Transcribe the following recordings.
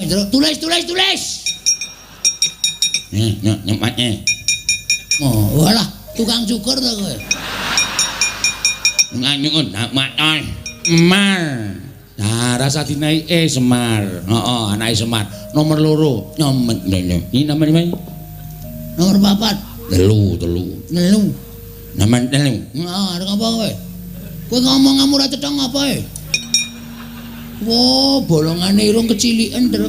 Indro, tulis tulis tulis. Nih, nyempatnya. Oh, walah, tukang cukur to kowe. Nganyun nak maton. Semar. Nah, rasa dinai Semar. Heeh, anake Semar. Nomor 2. Nyomet lho. Ini nomor lima. Nomor 4. Telu, telu. Nelu. Nomor 3. Heeh, arep apa kowe? Kowe ngomong ngamu ora cetha ngapa e? Wah, bolongane irung keciliken, Truk.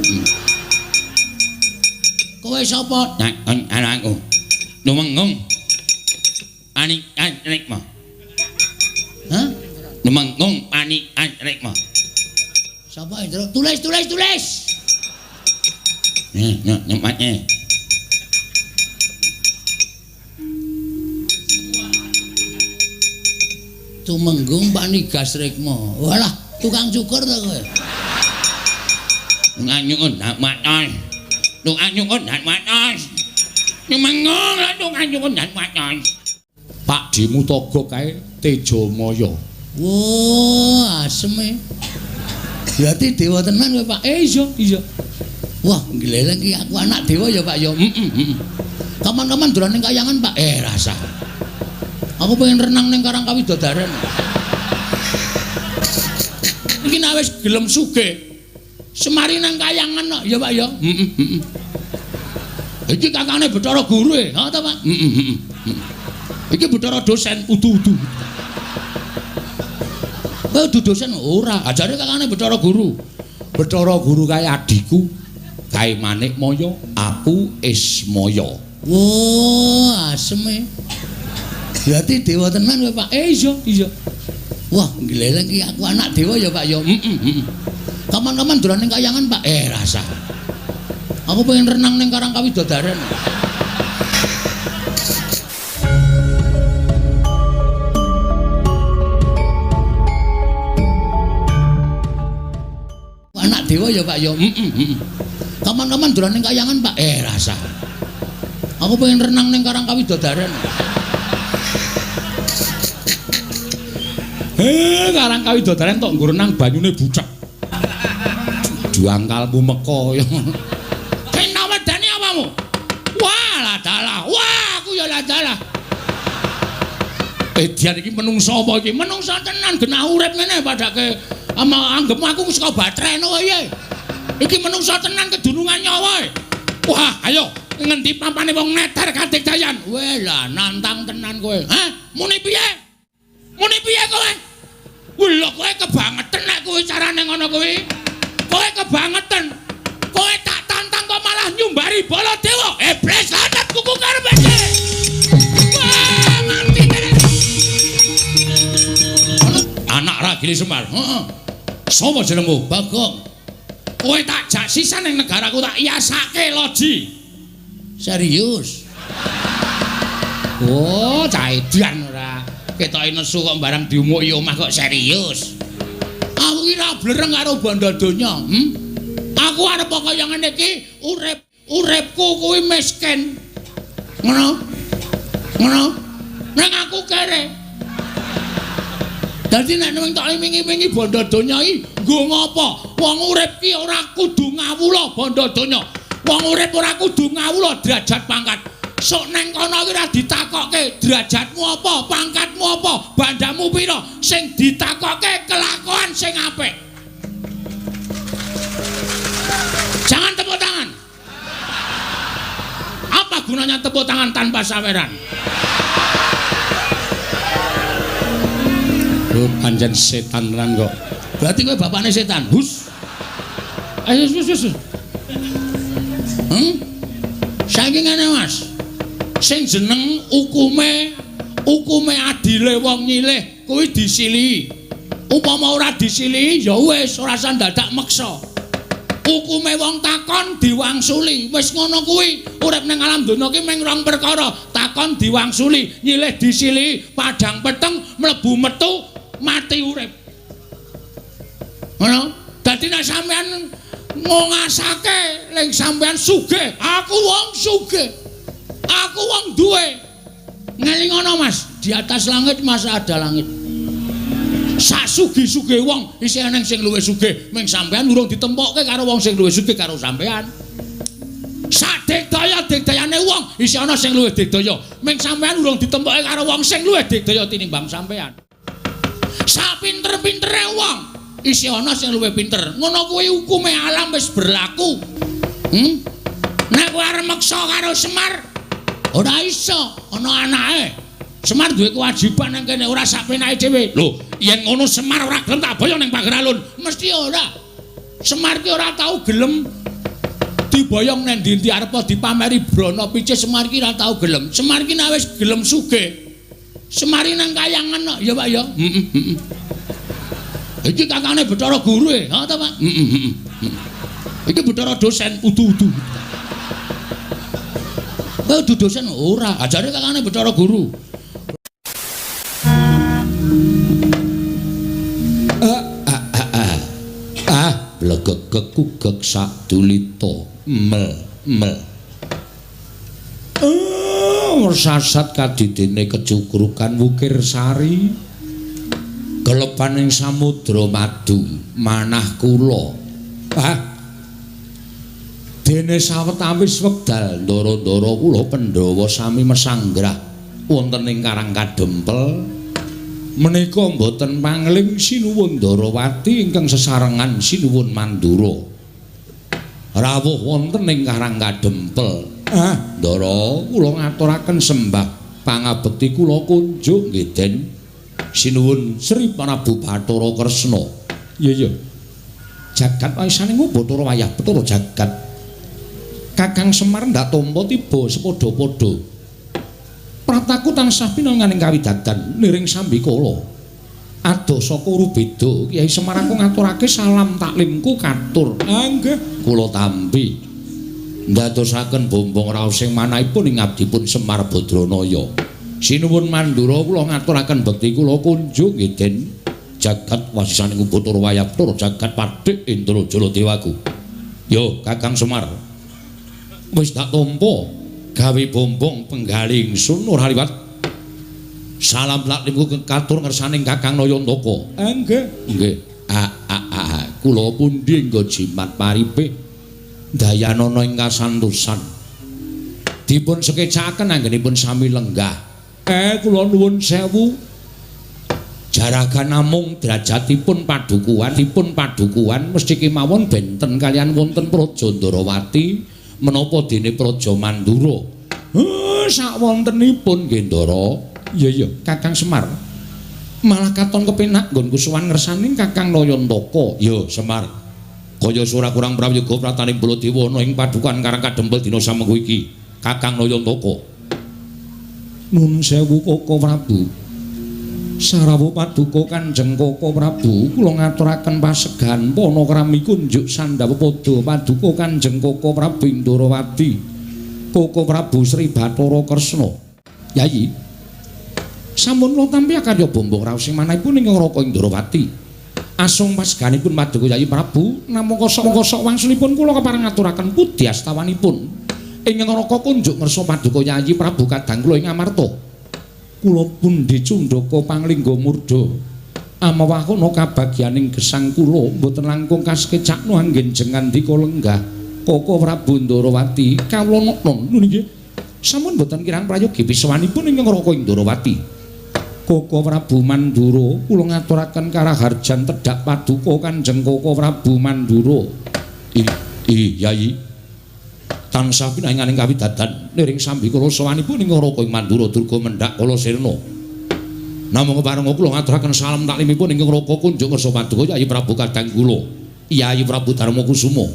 Kowe sapa? Nah, anakku. Lumenggung. Anik anik mah. Hah? Lumenggung anik anik mah. Sapa, Indro? Tulis tulis tulis. Nih, nyempatnya. Tumenggung Panigas Rikma. Walah, tukang cukur to kowe. Nganyun nak maton. Tukang cukur nak maton. Lumenggung tukang cukur nak maton. Pak Dimu Togok kae Tejamaya. Wah, asem e. Berarti dewa tenan kowe, Pak. Iya, iya. Wah, ngleleng ki aku anak dewa ya, Pak ya. Heeh, heeh. Kapan-kapan dolan ning kayangan, Pak. Rasa. Aku pengen renang ning Karang Kawidodaren. Iki nek wis gelem sugih, semari nang kayangan kok ya, Pak ya. Heeh, heeh. Iki kakane Bathara Guru e, Ha ta, Pak? Heeh, heeh. Iki Bathara dosen udu-udu. Kowe udu dosen ora, ajare kakane Bathara Guru. Bathara Guru kae adhiku, kae Manikmaya, aku Ismaya. Wah, asem e. Berarti dewa tenan kowe, Pak. Iya, iya. Wah, ngleleng ki aku anak dewa ya, Pak ya. Heeh, heeh. Kapan-kapan dolan ning kayangan, Pak. Rasa. Aku pengen renang ning Karang Kawidodaren. Anak dewa ya, Pak ya. Heeh, heeh. Kapan-kapan dolan ning kayangan, Pak. Rasa. Aku pengen renang ning Karang Kawidodaren. Karang Kawidodaren tok nggo renang banyune bucek. Juangkalmu meka ya. Kena wedani apamu? Wah, ladalah. Wah, aku ya ladalah. Edian iki menungso apa iki? Menungso tenan genah urip ngene padake ama anggepmu aku saka batreno wae. Iki menungso tenan kedunungan nyawa. Wah, ayo ngendi pampane wong neter kadigdayan? Weh lah, nantang tenan kowe. Hah? Muni piye? Muni piye kowe? Lho kowe kebangetan nek kuwi carane ngono kuwi. Kowe kebangetan. Kowe tak tantang kok malah nyumbari Baladewa. Iblis lanat kuku karepe. Wah, mati tenan. Anak Ragili Semar. Heeh. Sapa jenengmu? Bagong. Kowe tak jak sisan ning negaraku tak yasake loji. Serius? Oh, cah edan ora. Ketoke nesu kok barang diumuki omah kok serius. Aku ki ora blereng karo bondo donya, hm? Aku arep kaya ngene iki urip uripku kuwi miskin. Ngono? Ngono? Ning aku kere. Dadi nek nang tok wingi-wingi bondo donya iki nggo ngopo? Wong urip ki ora kudu ngawula bondo donya. Wong urip ora kudu ngawula derajat pangkat. Sok neng kono ki ora ditakokke derajatmu apa, pangkatmu apa, bandamu pira. Sing ditakokke kelakuan sing apik. Jangan tepuk tangan. Apa gunanya tepuk tangan tanpa saweran? Oh, pancen setan tenan kok. Berarti kowe bapakne setan. Hus. Ayo hus hus. Saiki ngene, Mas. Sing jeneng hukume hukume adile wong nyilih kuwi disilihi. Upama ora disilihi ya wis ora usah dadak meksa. Hukume wong takon diwangsuli. Wis ngono kuwi. Urip ning alam donya ki mung rong perkara, takon diwangsuli, nyilih disilihi, padhang peteng mlebu metu mati urip. Ngono. Dadi nek sampean ngongasake ling sampean sugih, aku wong sugih. Aku wong duwe. Ngelingono, Mas, di atas langit masa ada langit. Sak sugih-sugih wong isih eneng sing luwih sugih, ming sampean urung ditempokke karo wong sing luwih sugih karo sampean. Sak digdaya-digdayane wong isih ana sing luwih digdaya, ming sampean urung ditempokke karo wong sing luwih digdaya tinimbang sampean. Sak pinter-pintere wong isih ana sing luwih pinter. Ngono kuwi hukume alam wis berlaku. Nek kowe arep meksa karo Semar ora iso, ana anake. Semar duwe kewajiban nang kene ora sak penake dhewe. Lho, yen ngono Semar ora gelem tak boyong ning pager alun. Mesti ora. Semar ki ora tau gelem diboyong nang ndi-ndi arep dipameri brana picis, Semar ki ora tau gelem. Semar ki nek wis gelem sugih, Semar nang kayangan kok, ya Pak ya. Heeh, heeh. Iki kakane Bathara Guru e, ha ta Pak? Heeh, heeh. Iki Bathara dosen udu-udu. Kowe udu dosen ora, ajare kakane Bathara Guru. Blegeg kugeg sadulita mel mel. Sasat kadidene kecukrukan wukir sari gelepaning samudra madu manah kula. Dene sawetawis wekdal ndara-ndara kula Pandhawa sami mesanggrah wonten ing Karang Kadempel. Menika mboten pangling Sinuwun Ndarawati ingkang sesarengan Sinuwun Mandura. Rawuh wonten ing Karang Kadempel. Ndara, kula ngaturaken sembah pangabekti kula kunjuk nggih Den. Sinuwun Sri Prabu Bathara Kresna. Iya iya. Jagat waisaning Bathara wayah Bathara jagat. Kakang Semar ndak tampa tiba sepadha-padha. Prataku tansah pinanganing kawidadan niring sambikala. Adoh saka Rubeda, Kyai Semar aku ngaturake salam taklimku katur. Nggih, kula tampi. Ndadosaken bombong raos sing manahipun ing abdipun Semar Badranaya. Sinuwun Mandura kula ngaturaken bekti kula kunjung nggih Den. Jagat wasisaning Bathara wayah Bathara jagat padhek Indra Jala Dewaku. Yo Kakang Semar. Wis tak tampa gawe bombong penggali ingsun ora liwat. Salam taklimku katur ngersaning Kakang Nayantaka. Nggih. Nggih. Kula pundi nggo jimat paripe dayanana ing kasantosan. Dipun sekecakaken anggenipun sami lenggah. Kula nuwun sewu. Jaragan namung derajatipun padukuhan, dipun padukuhan mesti kemawon benten kalian wonten Praja Ndarawati menapa dene Praja Mandura. Sakwontenipun nggih Ndara. Iya iya, Kakang Semar. Malah katon kepenak nggonku sowan ngersaning Kakang Nayantaka. Ya Semar. Kaya ora kurang prayoga prataning Baladewa ana ing padukuhan Karang Kadempel dina samengko iki. Kakang Nayantaka. Nun sewu Koko Prabu. Sarawuh paduka Kanjeng Koko Prabu, kula ngaturaken pasegan panakrami kunjuk sandhawa padha paduka Kanjeng Koko Prabu Ndarawati. Koko Prabu Sri Bathara Kresna. Yayi. Sampun kula tampi karya bombong raos sing manahipun ing Raka Ndarawati. Asung paseganipun paduka Yayi Prabu namung kosok-kosok wangsulipun kula kepareng ngaturaken pudhi astawanipun. Ing Raka kunjuk ngersa paduka Yayi Prabu kadang kula ing Amarta. Kula pundi cundhaka panglingga murda amawahana kabagyaning gesang kula mboten langkung kasekecakno anggen jengandika lenggah Koko Prabu Ndarawati kawula nokno nggih sampun mboten kirang prayogi pisawanipun ing Raka Ndarawati. Koko Prabu Mandura kula ngaturaken karaharjan tedhak paduka Kanjeng Koko Prabu Mandura. Yayi tansah pinanganing kawidadan niring sambikala sowanipun ing Raka ing Mandura Durga mendhak kala sirna. Namung kepareng kula ngaturaken salam taklimipun ing Raka kunjuk ngersa paduka Yayi Prabu kadang kula, Yayi Prabu Darma Kusuma.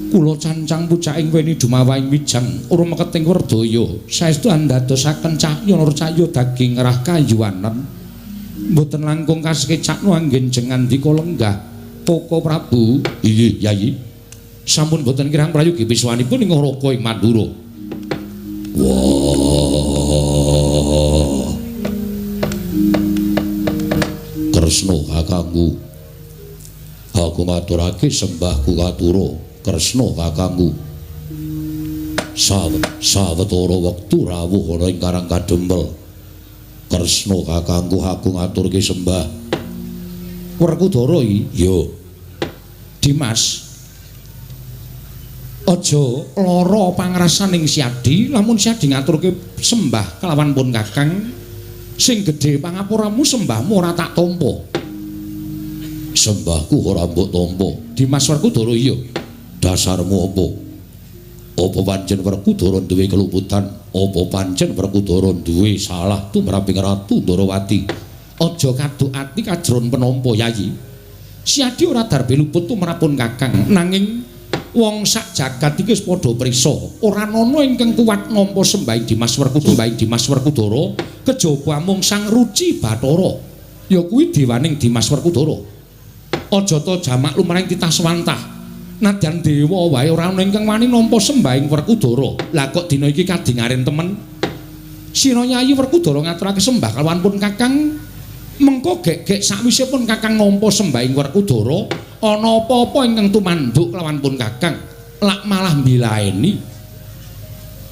Kula cancang pucaking weni dumawahing wijang ora meketing werdaya saestu andadosaken cahya nur cahya daging rah kayuwanen mboten langkung kasekecakno anggen jengandika lenggah Koko Prabu. Inggih Yayi. Sampun boten kirang prayogi piswanipun ing Raka ing Mandura. Wah. Kresna kakangku. Aku ngaturake sembahku katura Kresna kakangku. Sawetara wektu rawuh ana ing Karang Kadempel. Kresna kakangku aku ngaturke sembah. Werkudara iki? Yo. Dimas. Aja lara pangrasaning Siadi, lamun Siadi ngaturke sembah kelawan pun Kakang sing gedhe pangapuramu sembahmu ora tak tampa. Sembahku ora mbok tampa. Dimas Werkudara iya. Dasarmu apa? Apa pancen Werkudara duwe keluputan? Apa pancen Werkudara duwe salah tumraping Ratu Ndorowati? Aja kaduk ati kajron penampa Yayi. Siadi ora darbe luput tumrapun Kakang, nanging wong sak jagat iki wis padha prisa. Ora ana ingkang kuat nampa sembahing Dimas Werkudara, Dimas Werkudara kejaba amung Sang Ruci Bathara. Ya kuwi dewaning Dimas Werkudara. Aja ta jamak lumrahing titah swantah. Nadyan dewa wae ora ana ingkang wani nampa sembahing Werkudara. Lah kok dina iki kadingaren temen? Sira Yayi Werkudara ngaturake sembah kalawan pun Kakang. Mengko gek-gek sakwise pun Kakang nampa sembahing Werkudara, ana apa-apa ingkang tumanduk kelawan pun Kakang, lak malah mbilaeni.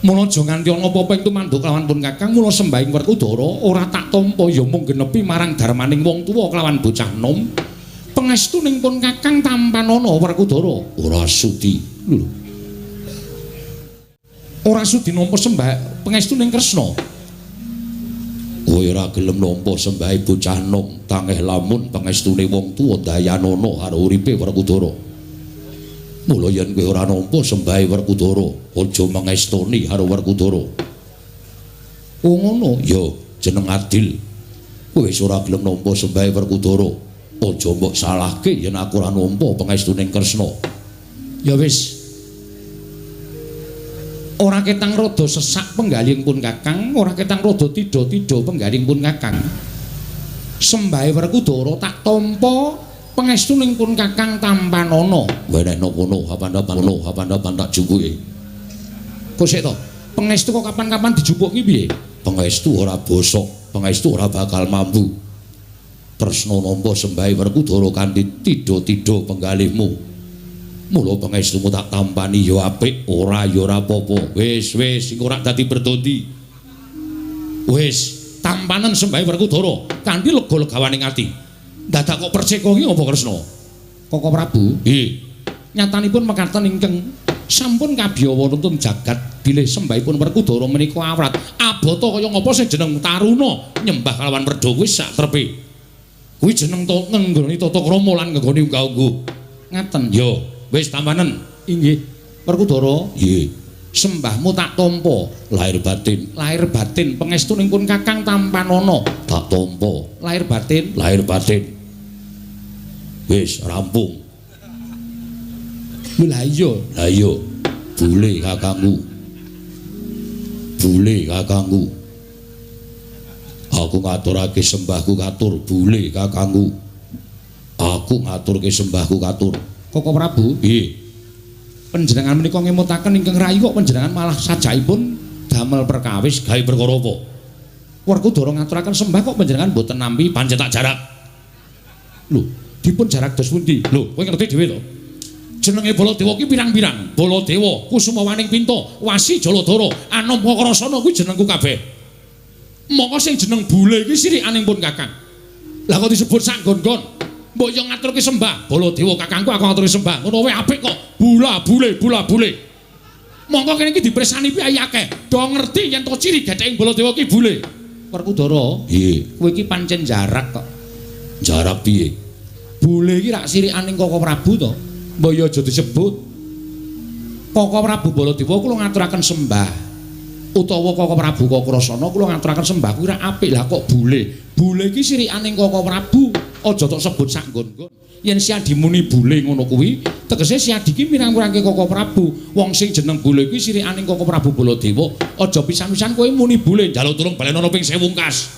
Mula aja nganti ana apa-apa ing tumanduk kelawan pun Kakang, mula sembahing Werkudara ora tak tampa ya mung genepi marang darmaning wong tuwa kelawan bocah nom. Pangestuning pun Kakang tampanana Werkudara. Ora sudi. Lho. Ora sudi nampa sembah pangestuning Kresna. Kowe ora gelem nampa sembahe bocah nom, tangeh lamun pangestune wong tuwa dayanana karo uripe Werkudara. Mula yen kowe ora nampa sembahe Werkudara, aja mangestoni karo Werkudara. Oh ngono, ya jeneng adil. Kowe wis ora gelem nampa sembahe Werkudara, aja mbok salahke yen aku ora nampa pangestuning Kresna. Ya wis. Ora ketang rada sesak penggalihing pun Kakang, ora ketang rada tidha-tidha penggalihing pun Kakang. Sembahe Werkudara tak tampa pangestuning pun Kakang tampanana. Wenehno kono kapan-kapan kono kapan-kapan tak jupuke. Kok sik to? Pangestu kok kapan-kapan dijupuk ki piye? Pangestu ora bosok, pangestu ora bakal mambu. Kresna nampa sembahe Werkudara kanthi tidha-tidha penggalihmu. Mula pangestumu tak tampani ya apik, ora ya ora apa-apa. Wis wis iku ora dadi berdondi. Wis, tampanen sembahe Werkudara kanthi lega-legawaning ati. Dadak kok perceka ki apa Kresna? Koko Prabu, nggih. Nyatanipun mekaten ingkang sampun kabiyawa nuntun jagat bilih sembahipun Werkudara menika awrat. Abota kaya ngapa sing jeneng taruna nyembah kalawan werda kuwi sak trepe. Kuwi jeneng to ngenggoni tata krama lan ngenggoni unggah-ungguh. Ngaten. Yo. Wis tampanen. Inggih. Werkudara. Nggih. Sembahmu tak tampa lahir batin. Lahir batin pangestuning pun Kakang tampanana. Tak tampa lahir batin. Lahir batin. Wis rampung. Lho lah iya. Lah iya. Bule kakangku. Bule kakangku. Aku ngaturake sembahku katur bule kakangku. Aku ngaturke sembahku katur. Koko Prabu, nggih. Panjenengan menika ngemutaken ingkang rayi kok panjenengan malah sajakipun damel perkawis gawe perkara apa? Werkudara ngaturaken sembah kok panjenengan mboten nampi pancen tak jarak. Lho, dipun jarak dos pundi? Lho, kowe ngerti dhewe to? Jenenge Baladewa ki pirang-pirang. Baladewa, Kusumawaning Pinta, Wasi Jaladara, Anom Kakrasana kuwi jenengku kabeh. Mongko sing jeneng bule iki sirikaning pun Kakang. Lah kok disebut sak nggon-nggon? Mbok yo ngaturke sembah Baladewa kakangku aku ngaturke sembah. Ngono wae apik kok. Bula bule bula bule. Mongko kene iki dipresani piye akeh. Do ngerti yen to ciri gething Baladewa ki bule. Werkudara, nggih. Kowe iki pancen jarak kok. Jarak piye? Bule iki rak sirikaning Koko Prabu to. Mbok yo aja disebut. Koko Prabu Baladewa kula ngaturaken sembah. Utawa Koko Prabu Kakrasana kula ngaturaken sembah kuwi rak apik. Lah kok bule? Bule iki sirikaning Koko Prabu. Aja tok sebut sak nggon-nggon. Yen Siadi muni bule ngono kuwi, tegese Siadi ki mirang-mirangke Koko Prabu. Wong sing jeneng bule kuwi sirikaning Koko Prabu Baladewa. Aja pisan-pisan kowe muni bule, njaluk tulung balenono ping 1000 kas.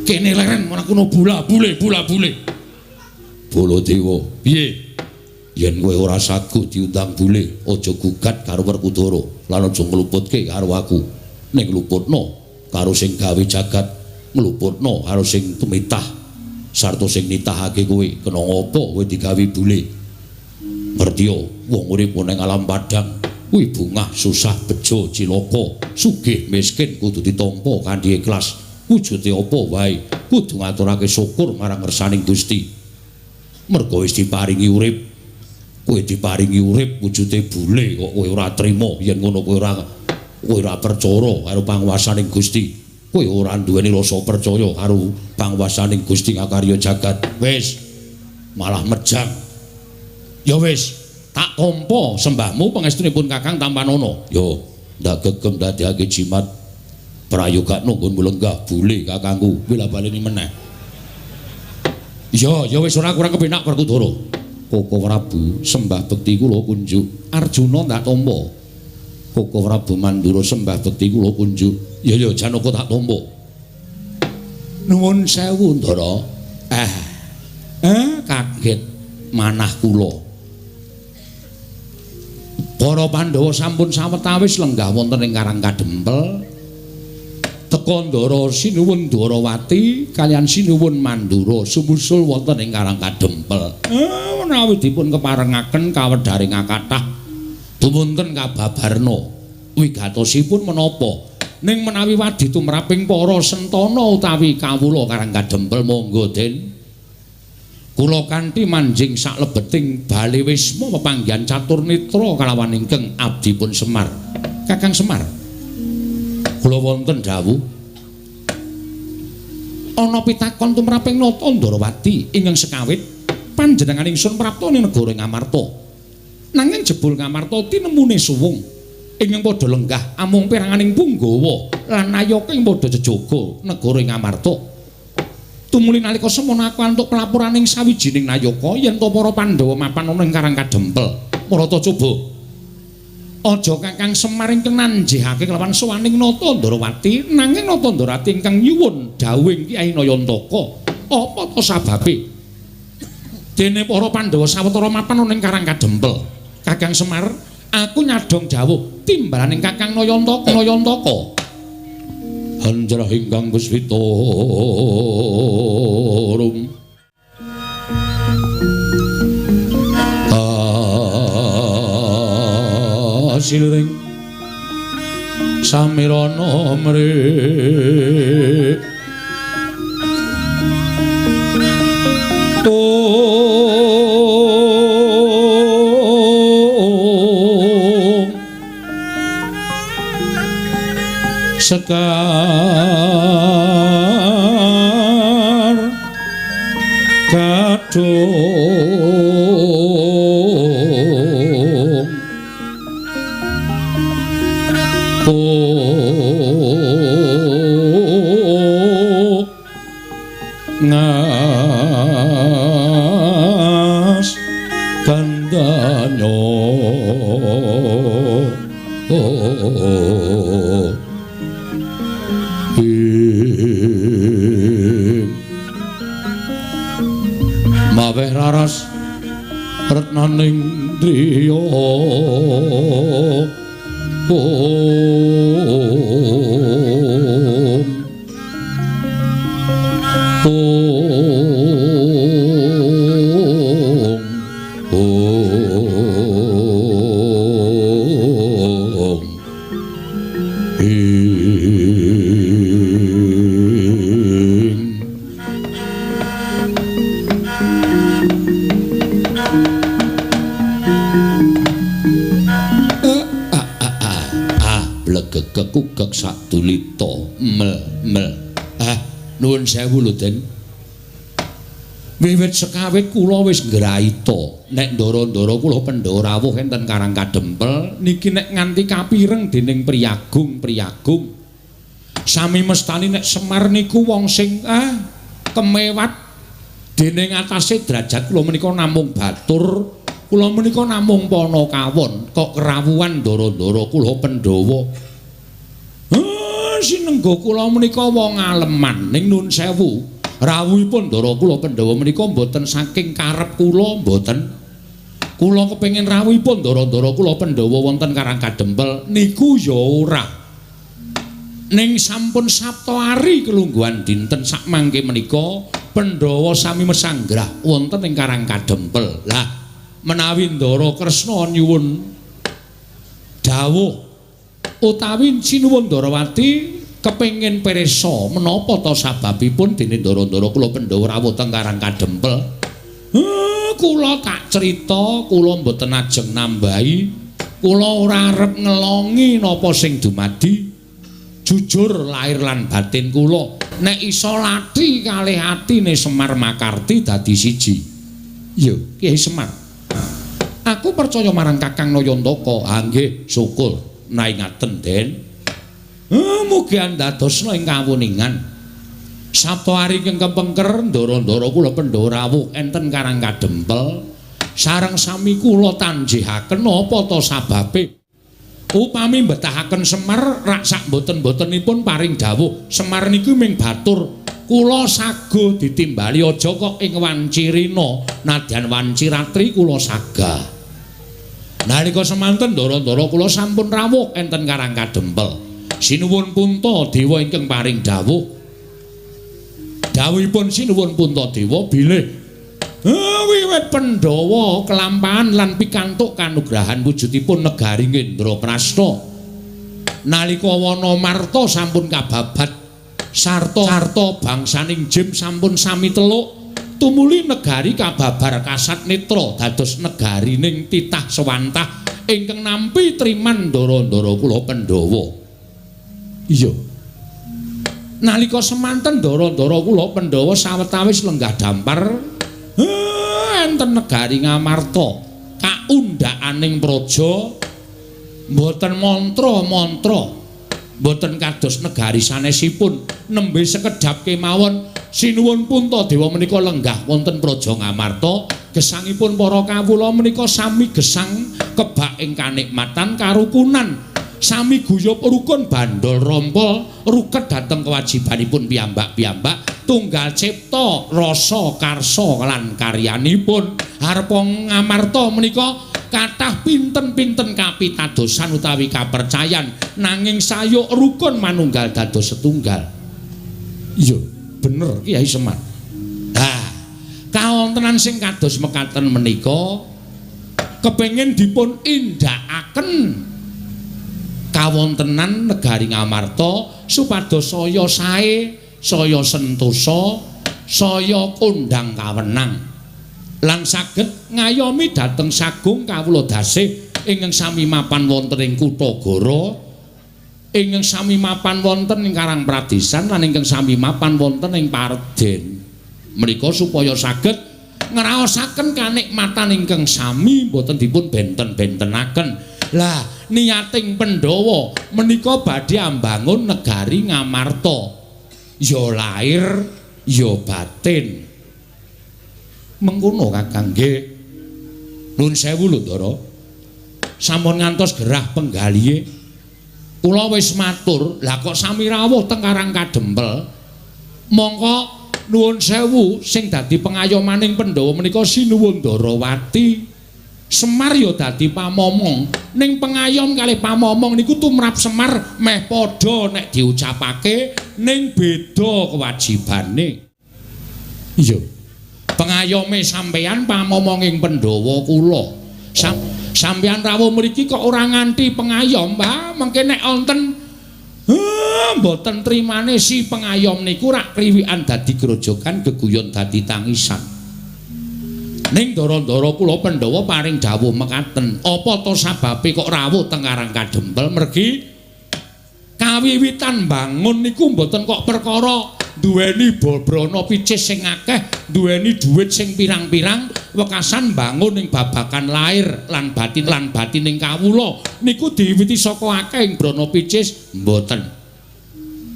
Kene leren ora kuno bula bule bula bule. Baladewa, piye? Yen kowe ora sagu diundang bule, aja gugat karo Werkudara lan aja ngluputke karo aku. Ning luputno karo sing gawe jagat, ngluputno karo sing tumitah sarta sing nitahake kowe. Kena ngapa kowe digawe bule? Ngerti yo, wong urip ning alam padang kuwi bungah susah bejo cilaka, sugih miskin kudu ditampa kanthi ikhlas. Wujude apa wae Kudu ngaturake syukur marang ngersaning Gusti. Merga wis diparingi urip. Kowe diparingi urip wujude bule kok kowe ora trima yen ngono kowe ora percaya karo panguwasaning Gusti. Kowe ora duweni rasa percaya karo panguwasaning Gusti ngakarya jagat. Wis malah mejang. Ya wis, tak tampa sembahmu pangestunipun Kakang Tampanana. Yo, ndak gegem dadekake jimat prayogakno nggonmu lenggah bule kakangku. Wila baleni meneh. Ya, ya wis ora kurang kepenak Werkudara. Koko Prabu sembah bekti kula kunjuk. Arjuna ndak tampa. Koko Prabu Mandura sembah bekti kula kunjuk. Ya ya Janaka tak tampa. Nuwun sewu Ndara. Kaget manah kula. Para Pandhawa sampun sawetawis lenggah wonten ing Karang Kadempel. Teka Ndara sinuwun Dwarawati kaliyan sinuwun Mandura sumusul wonten ing Karang Kadempel. Menawi dipun keparengaken kawedharing kathah dumunten kababarna wigatosipun menapa? Ning menawi wadi tumraping para sentana utawi kawula Karang Kadempel monggo Den. Kula kanthi manjing saklebeting bale wisma pepanggihan catur netra kalawan ingkang abdipun Semar. Kakang Semar, kula wonten dawuh ana pitakon tumraping Nata Ndrawati ingkang sekawit panjenengan ingsun prapta ning negara Ngamarta. Nanging jebul Ngamarta tinemune suwung ingkang padha lenggah amung peranganing punggawa lan nayaka ing padha jejaga negara Ngamarta. Tumuli nalika semono aku antuk pelaporaning sawijining nayaka yen to para Pandhawa mapan ana ing Karang Kadempel. Marata coba. Aja Kakang Semar ingkang nanjihake kelawan sowaning Nata Ndrawati, nanging Nata Ndrawati ingkang nyuwun dawuhing Kyai Nayantaka. Apa to sababe? Dene para Pandhawa sawetara mapan ana ing Karang Kadempel. Kakang Semar, aku nyadhong dawuh timbalaning Kakang Nayantaka. Nayantaka. Hanjrah ingkang kuswita rum asilring samirana mrik sekar kadung ngas kandanyo maweh raras retnaning driya om om om kekugek sadulita mel mel. Nuwun sewu lho Den. Wiwit sekawit kula wis ngraita nek ndara-ndara kula Pandhawa rawuh enten Karang Kadempel niki nek nganti kapireng dening priyagung-priyagung. Sami mestani nek Semar niku wong sing kemewat dening atase derajat kula menika namung batur, kula menika namung panakawon kok kerawuhan ndara-ndara kula Pandhawa. Sinengga kula menika wong aleman ning nun sewu rawuhipun ndara kula Pandhawa menika mboten saking karep kula mboten. Kula kepengin rawuhipun ndara-ndara kula Pandhawa wonten Karang Kadempel niku ya ora. Ning sampun sapta ari kelungguhan dinten sakmangke menika Pandhawa sami mesanggrah wonten ing Karang Kadempel. Lah menawi Ndara Kresna nyuwun dawuh utawi sinuwun Ndrawati Kepengin pirsa menapa ta sababipun dene ndara-ndara kula Pandhawa rawuh teng Karang Kadempel. Kula tak crita, kula mboten ajeng nambahi. Kula ora arep ngelongi napa sing dumadi. Jujur lahir lan batin kula, nek iso lathi kalih atine Semar Makarti dadi siji. Iya, Kyai Semar. Aku percaya marang Kakang Nayantaka. Ha nggih, syukur naingaten, Den. Mugi andadosna ing kawuningan. Sabta ari ingkang kepengker ndara-ndara kula Pandhawa rawuh enten Karang Kadempel. Sareng sami kula tanjihaken apa ta sababe? Upami mbetahaken Semar rak sak mboten-mbotenipun paring dawuh. Semar niku ming batur. Kula sago ditimbali aja kok ing wanci rina, nadyan wanci ratri kula sagah. Nalika semanten ndara-ndara kula sampun rawuh enten Karang Kadempel. Sinuwun Puntadewa ingkang paring dawuh. Dawuhipun Sinuwun Puntadewa bilih wiwit Pandhawa kelampahan lan pikantuk kanugrahan wujudipun negari Indraprasta. Nalika Wanamarta sampun kababat sarta bangsaning Jim sampun sami teluk, tumuli negari kababar kasat netra dados negarining titah sewantah ingkang nampi triman ndara-ndara kula Pandhawa. Iya. Nalika semanten ndara-ndara kula Pandhawa sawetawis lenggah dampar enten negari Ngamarta kaundhakaning praja mboten mantra-mantra, mboten kados negari sanesipun. Nembe sekedhap kemawon Sinuwun Puntadewa menika lenggah wonten praja Ngamarta, gesangipun para kawula menika sami gesang kebak ing kanikmatan karukunan, sami guyub rukun bandol rompol ruket dhateng kewajibanipun piyambak-piyambak, tunggal cipta rasa karsa lan karyanipun. Harpa Ngamarta menika kathah pinten-pinten kapitadosan utawi kapercayan, nanging sayuk rukun manunggal dados setunggal. Iya, bener Kyai Semar. Ha, kawontenan sing kados mekaten menika kepengin dipun indhakaken kawontenan negari Ngamarta supados saya sae, saya sentosa, saya kondhang kawenang lan saged ngayomi dhateng sagung kawula dasih ingkang sami mapan wonten ing Kutagara, ingkang sami mapan wonten ing Karang Pradesan lan ingkang sami mapan wonten ing Parden. Menika supaya saged ngraosaken kanikmatan ingkang sami boten dipun benten-bentenaken. Lah niating Pandhawa menika badhe ambangun negari Ngamarta. Ya lahir ya batin. Mengkono Kakang nggih. Nuwun sewu lho Ndara. Sampun ngantos gerah penggalihe. Kula wis matur, lah kok sami rawuh teng Karang Kadempel. Mongko nuwun sewu sing dadi pengayomaning Pandhawa menika Sinuwun Ndarawati. Semar ya dadi pamomong. Ning pengayom kalih pamomong niku tumrap Semar meh padha nek diucapake, ning beda kewajibane. Iya. Pengayome sampeyan pamomonging Pandhawa kula. Sampeyan rawuh mriki kok ora nganti pengayom, Pak. Mengke nek wonten mboten trimane si pengayom niku rak kriwikan dadi grojogan, geguyon dadi tangisan. Ning ndara-ndara kula Pandhawa paring dawuh mekaten, apa to sababe kok rawuh teng Karang Kadempel? Mergi kawiwitan bangun niku mboten kok perkara duweni brana picis sing akeh, duweni dhuwit sing pirang-pirang, wekasan bangun ing babagan lahir lan batin lan batining kawula niku diwiwiti saka akeh ing brana picis mboten.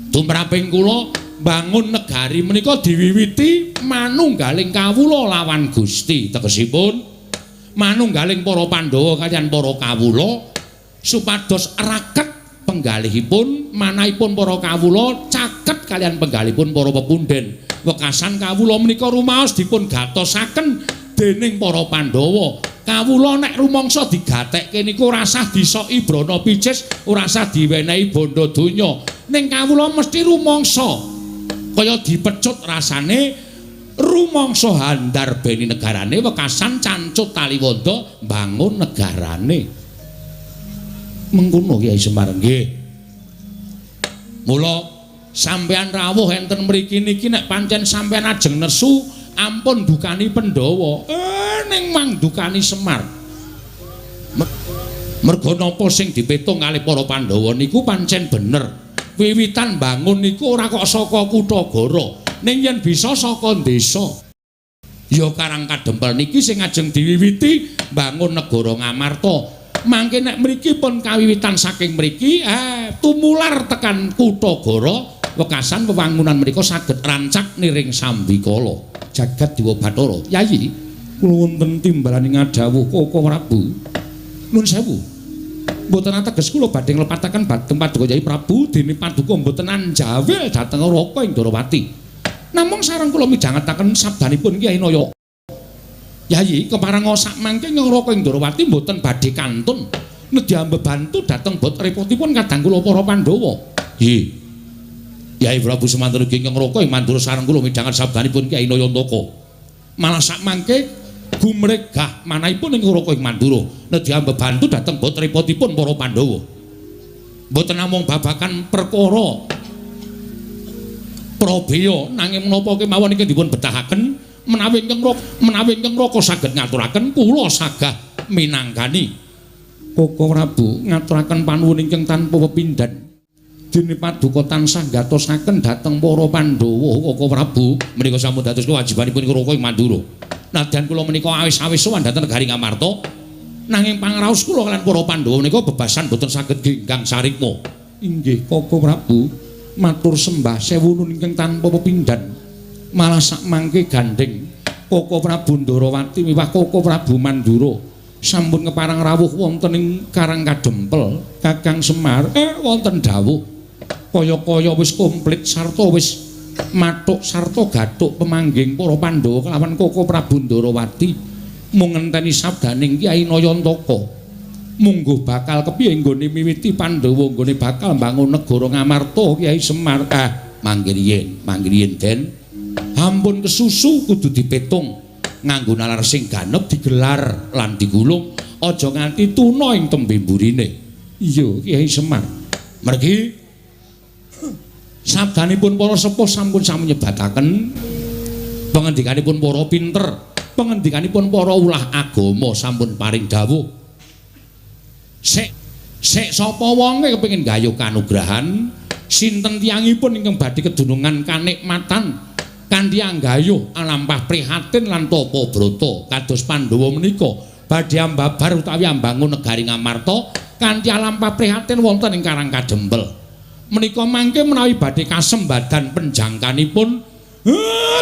Tumraping kula bangun negari menika diwiwiti manunggaling kawula lawan Gusti, tegesipun manunggaling para Pandhawa kaliyan para kawula supados raket penggalihipun manahipun para kawula caket kaliyan penggalihipun para pepundhen. Wekasan kawula menika rumaos dipun gatosaken dening para Pandhawa. Kawula nek rumangsa digatekke niku ora sah disoki brana picis, ora sah diwenehi bondo donya. Ning kawula mesti rumangsa kaya dipecut rasane, rumangsa handarbeni negarane, wekasan cancut taliwonda mbangun negarane. Mengkono Kyai Semar nggih. Mula Sampeyan rawuh enten mriki niki nek pancen sampeyan ajeng nesu ampun dukani Pandhawa. Ning mang dukani Semar. Merga napa sing dipetung kalih para Pandhawa niku pancen bener. Wiwitan bangun niku ora kok saka Kutagara, ning yen bisa saka desa. Ya Karang Kadempel niki sing ajeng diwiwiti bangun negara Ngamarta. Mangke nek mriki pun kawiwitan saking mriki, tumular tekan Kutagara, wekasan wewangunan mriku saged rancak niring sambikala. Jagat Dewa Bathara. Yayi, kula wonten timbalane ngadhawuh Koko Prabu. Nuwun sewu. Mboten ateges kula badhe nglepataken dhateng Paduka Yayi Prabu dene paduka mboten anjawil dhateng Raka ing Ndorowati. Namung sareng kula midhangetaken sabdanipun Kyai Naya. Yayi, kepareng sak mangke Raka ing Ndorowati mboten badhe kantun nedya mbebantu dhateng bot repotipun kadang kula para Pandhawa. Nggih. Yayi Prabu semanten ugi ingkang Raka ing Mandura sareng kula midhanget sabdanipun Kyai Nayantaka. Malah sak mangke gumregah manahipun ing Raka ing Mandura nedya mbebantu dhateng bot repotipun para Pandhawa. Mboten namung babagan perkara prabeya nanging menapa kemawon iki dipun betahaken menawi ingkang Raka saged ngaturaken kula sagah minangkani. Koko Prabu ngaturaken panuwun ingkang tanpa pepindhan. Dene paduka tansah gatosaken dhateng para Pandhawa Koko Prabu menika sampun dados kewajibanipun Raka ing Mandura. Nadyan kula menika awis-awis sowan dhateng negari Ngamarta, nanging pangraos kula kaliyan para Pandhawa menika bebasan boten saged genggang sarikma. Inggih Koko Prabu, matur sembah sewu nun ingkang tanpa pepindhan. Malah sak mangke gandheng Koko Prabu Ndorowati miwah Koko Prabu Mandura sampun kepareng rawuh wonten ing Karang Kadempel. Kakang Semar wonten dawuh kaya-kaya wis komplit sarta wis mathuk sarta gathuk pemangging para Pandhawa kelawan Koko Prabu Ndorowati mung ngenteni sabdaning Kyai Nayantaka. Mungguh bakal kepiye nggone miwiti Pandhawa nggone bakal mbangun negara Ngamarta Kyai Semar. Mangke riyin Den. Ampun kesusu kudu dipetung nganggo nalar sing ganep digelar lan digulung aja nganti tuna ing tembe mburine. Iya Kyai Semar. Mergi sabdanipun para sepuh sampun sami nyebataken pangendikanipun para pinter, pangendikanipun para ulah agama sampun paring dawuh. Sik sik sapa wonge kepengin gayuh kanugrahan, sinten tiyangipun ingkang badhe kedunungan kanikmatan kanthi anggayuh alampah prihatin lan tapa brata kados Pandhawa menika badhe ambabar utawi ambangun negari Ngamarta kanthi alampah prihatin wonten ing Karang Kadempel. Menika mangke menawi badhe kasembadan penjangkanipun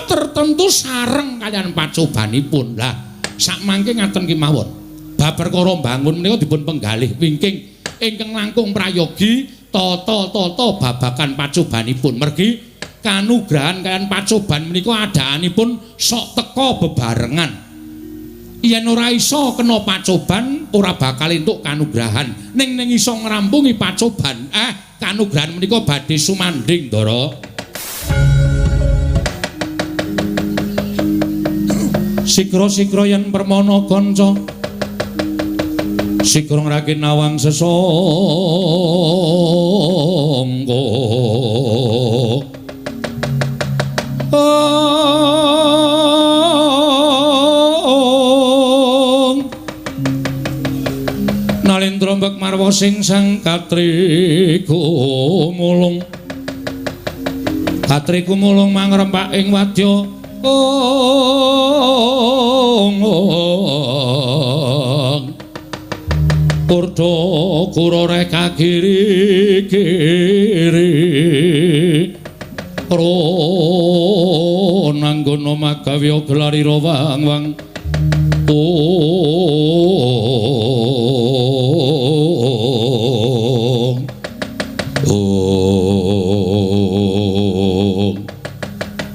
tertentu sareng kaliyan pacobanipun. Lah sak mangke ngaten kemawon. Bab perkara mbangun menika dipun penggalih wingking ingkang langkung prayogi tata-tata babagan pacobanipun. Mergi kanugrahan kaliyan pacoban menika adaanipun sok teka bebarengan. Yen ora iso kena pacoban ora bakal entuk kanugrahan. Ning ning iso ngrampungi pacoban, kanugrahan menika badhe sumandhing, Ndara. Sikra-sikra yen permana kanca, sikra ngragin nawang sesangka. Nalendra mbek marwa sing sang katriku mulung, katriku mulung mangrempak ing wadya. Kurda kura reka kiri kiri kronanggono magawya gelarira wang wang.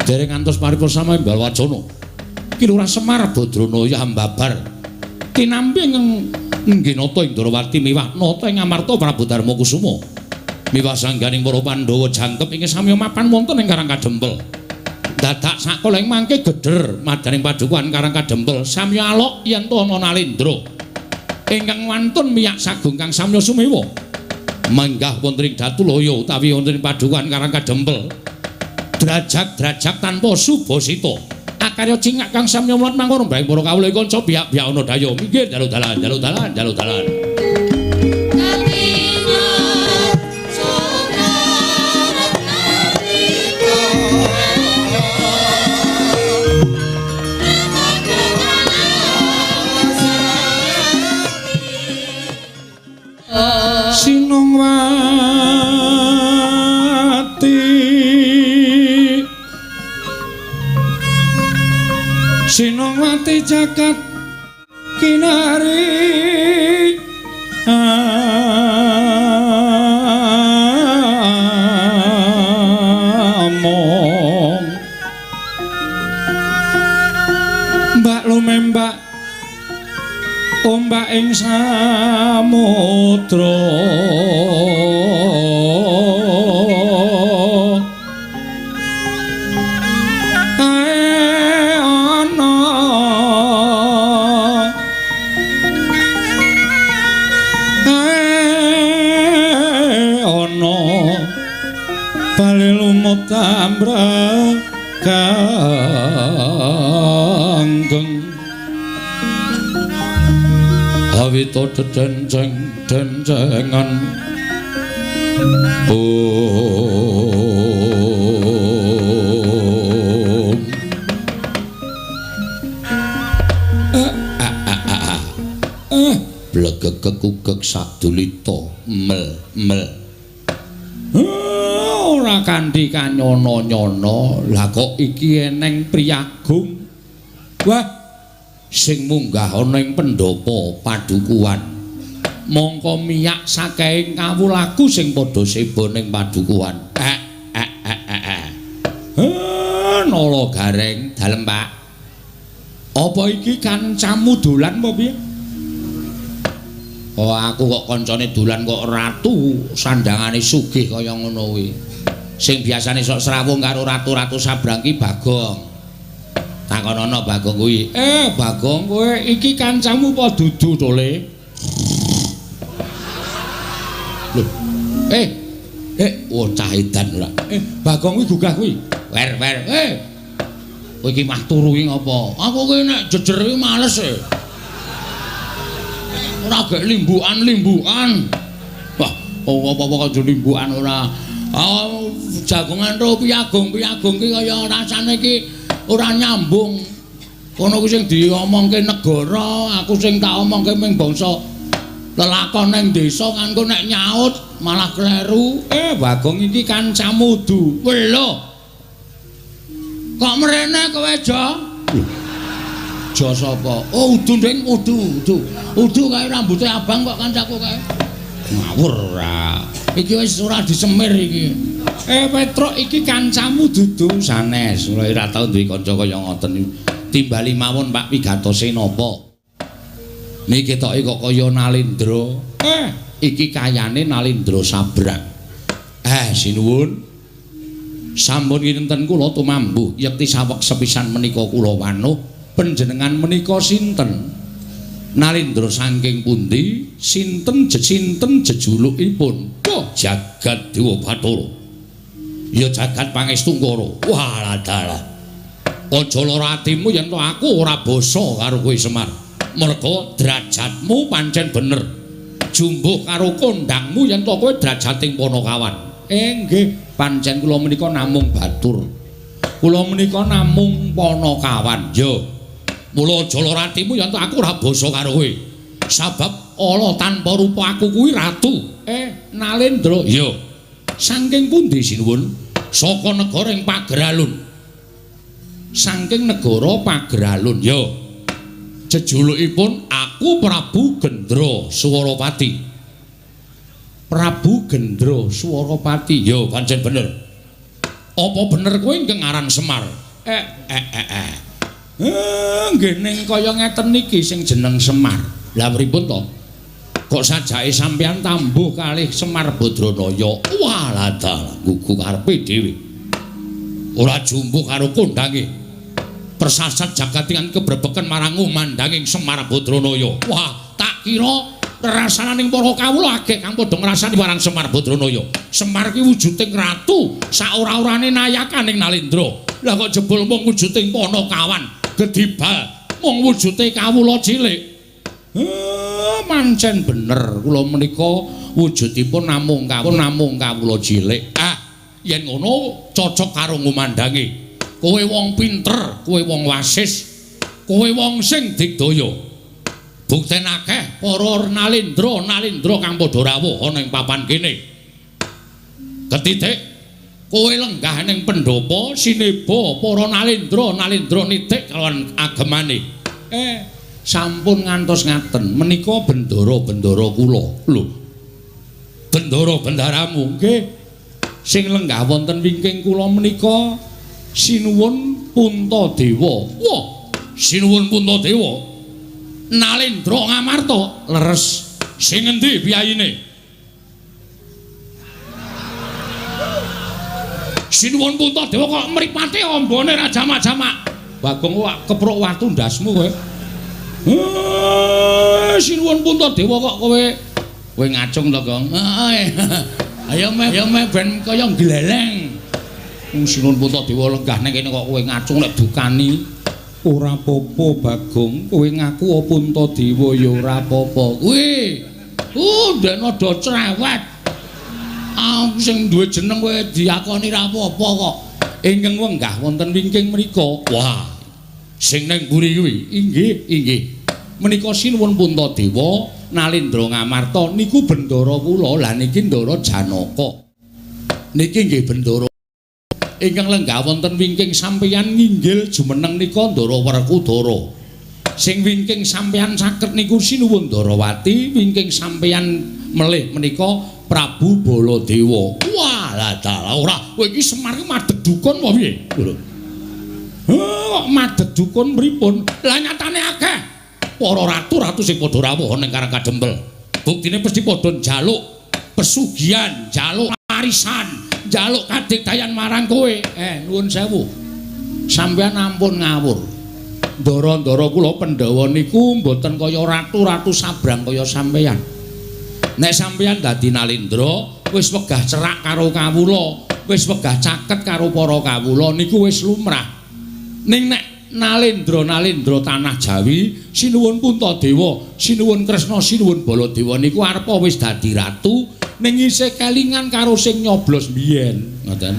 Dereng ngantos paripursa imbal wacana. Ki Lurah Semar Badrana ya ambabar tinampi ing Nata Indrawati miwah nata ing Amarta Prabu Darma Kusuma. Miwah sangganing para Pandhawa jangkep ing samya mapan wonten ing Karang Kadempel. Dadak sakala ing mangke geder madaning padukuhan Karang Kadempel samya alok yen to ana Nalendra ingkang wantun miyak sagung kang samya sumewa. Menggah wonten ing Datulaya utawi wonten ing Padukuhan Karang Kadempel. Drajak-drajak tanpa subasita. Akarya cingak kang samya mulat mangkono mbrang para kawula kanca biak-biak ana daya minggir dalu dalan dalu dalan dalu dalan. Sinongwati Sinongwati jagat kinari among mbak lumembak ombak ing samudra ae ana ae ana bali lumut ambrek ganggeng awita dedenceng dencengan om blegeg kukek sadulita mel mel ora kanthi kanyono-nyono. Lah kok iki eneng priyagung wah sing munggah ana ing pendhapa padukuhan mongko miyak saking kawulaku sing padha seba ning padukuhan. Nala Gareng dalem Pak, apa iki kancamu dolan apa piye? Oh aku kok kancane dolan kok ratu sandangane sugih kaya ngono kuwi. Sing biasane sok srawung karo ratu-ratu sabrang ki Bagong. Takonono Bagong kuwi. Bagong kowe iki kancamu apa dudu to, Le? Lho. Oh cah edan ora. Bagong kuwi gugah kuwi. Wer wer. Kowe iki mah turu iki ngopo? Aku ki nek jejer iki males e. Ora gek limbukan-limbukan. Wah, apa-apa kok limbukan ora. Oh, jagongan ro piyagung-piyagung ki kaya rasane iki ora nyambung. Kono kuwi sing diomongke negara, aku sing tak omongke ming bangsa lelakon ning desa kan kok nek nyaut malah kleru. Bagong iki kancamu du. Lho. Kok mrene kowe, Jo? Jo sapa? Oh, udu nding, udu, udu. Udu kae rambute abang kok kancaku kae. Ngawur ora. Iki wis ora disemir iki. Petruk iki kancamu dudu sanes. Ora ora tau duwe kanca kaya ngoten. Timbali mawon Pak pigatose napa? Niki ketoke kok kaya Nalendra. Iki kayane Nalendra Sabrang. Sinuwun. Sampun kinten kula tumambuh yekti saweg sepisan menika kula wanuh. Panjenengan menika sinten? Nalendra saking pundi? Sinten sinten jejulukipun? Oh, jagat Dewa Bathara. Ya jagat Pangestungkara. Wah, dalah. Aja lara atimu yen to aku ora basa karo kowe Semar. Merga derajatmu pancen bener. Jumbuh karo kondangmu yen to kowe derajating Panakawan. Nggih, pancen kula menika namung batur. Kula menika namung Panakawan. Ya. Mula aja lara atimu yen to aku ora basa karo kowe. Sabab ala tanpa rupa aku kuwi ratu. Nalendra. Ya. Saking pundi sinuwun? Saka negara ing Pageralun. Saking negara Pageralun. Ya. Jejulukipun aku Prabu Gendra Swarapati. Prabu Gendra Swarapati. Ya, pancen bener. Apa bener kowe ingkang aran Semar? Nggih ning kaya ngeten niki sing jeneng Semar. Lah pripun to? Kok sajake sampeyan tambuh kalih Semar Badranaya? Wah, dalah gugu karepe dhewe. Ora jumbuh karo kondange. Persasat jagat ingkang kebrebeken marang umandanging Semar Badranaya. Wah, tak kira Rasananing para kawula agek kang padha ngrasani marang Semar Badranaya. Semar ki wujuding ratu, saora-orane nayakaning Nalendra. Lah kok jebul mung wujuding panakawan, gedibal, mung wujude kawula cilik. Mancen bener kula menika wujudipun namung kawula cilik. Ah, yen ngono cocok karo ngumandangi. Kowe wong pinter, kowe wong wasis, kowe wong sing digdaya. Bukten akeh para nalendra kang padha rawuh ana ing papan kene. Ketitik kowe lenggah ning pendhapa sineba para nalendra nitik kalawan agemane. Sampun ngantos ngaten menika bendara-bendara kula. Lho. Bendara-bendaramu nggih. Sing lenggah wonten wingking kula menika Sinuwun Puntadewa. Wah, Sinuwun Puntadewa. Nalendra Ngamarta leres. Sing endi piyayine? Sinuwun Puntadewa kok mripate ambane ra jamak-jamak. Bagong kok kepruk watu ndasmu kowe. Sinuwun Puntadewa kok kowe ngacung to, Gong? Heeh. Ayo meh ben kaya gleleng. Sinuwun Puntadewa lenggah ning kene kok kowe ngacung nek dukani. Ora apa-apa Bagong, kowe ngaku Puntadewa ya ora apa-apa. Kuwi. Ndekne do cerewet. Aku sing duwe jeneng kowe diakoni ra apa-apa kok. Ingkang wenggah wonten wingking mriku. Wah. Sing ning mburi kuwi. Inggih, inggih. Menika Sinuwun Puntadewa Nalendra Ngamarta niku bendara kula. Lah niki Ndara Janaka. Niki nggih bendara ingkang lenggah wonten wingking sampeyan nginggil jumeneng nika Ndara Werkudara. Sing wingking sampeyan caket niku Sinuwun Ndarawati, wingking sampeyan melih menika Prabu Baladewa. Wah, lah dalah ora. Kowe iki Semar iki madheg dukun apa piye? Lho. Kok madheg dukun pripun? Lah nyatane akeh para ratu-ratu sing padha rawuh ning Karang Kadempel. Buktine mesti padha njaluk pesugihan, njaluk warisan, njaluk kadigdayan marang kowe. Nuwun sewu. Sampeyan ampun ngawur. Ndara-ndara kula Pandhawa niku mboten kaya ratu-ratu sabrang kaya sampeyan. Nek sampeyan dadi Nalendra, wis wegah cerak karo kawula, wis wegah caket karo para kawula niku wis lumrah. Ning nek Nalendra-nalendra tanah Jawi, Sinuwun Puntadewa, Sinuwun Kresna, Sinuwun Baladewa niku arepa wis dadi ratu ning isih kelingan karo sing nyoblos biyen, ngoten.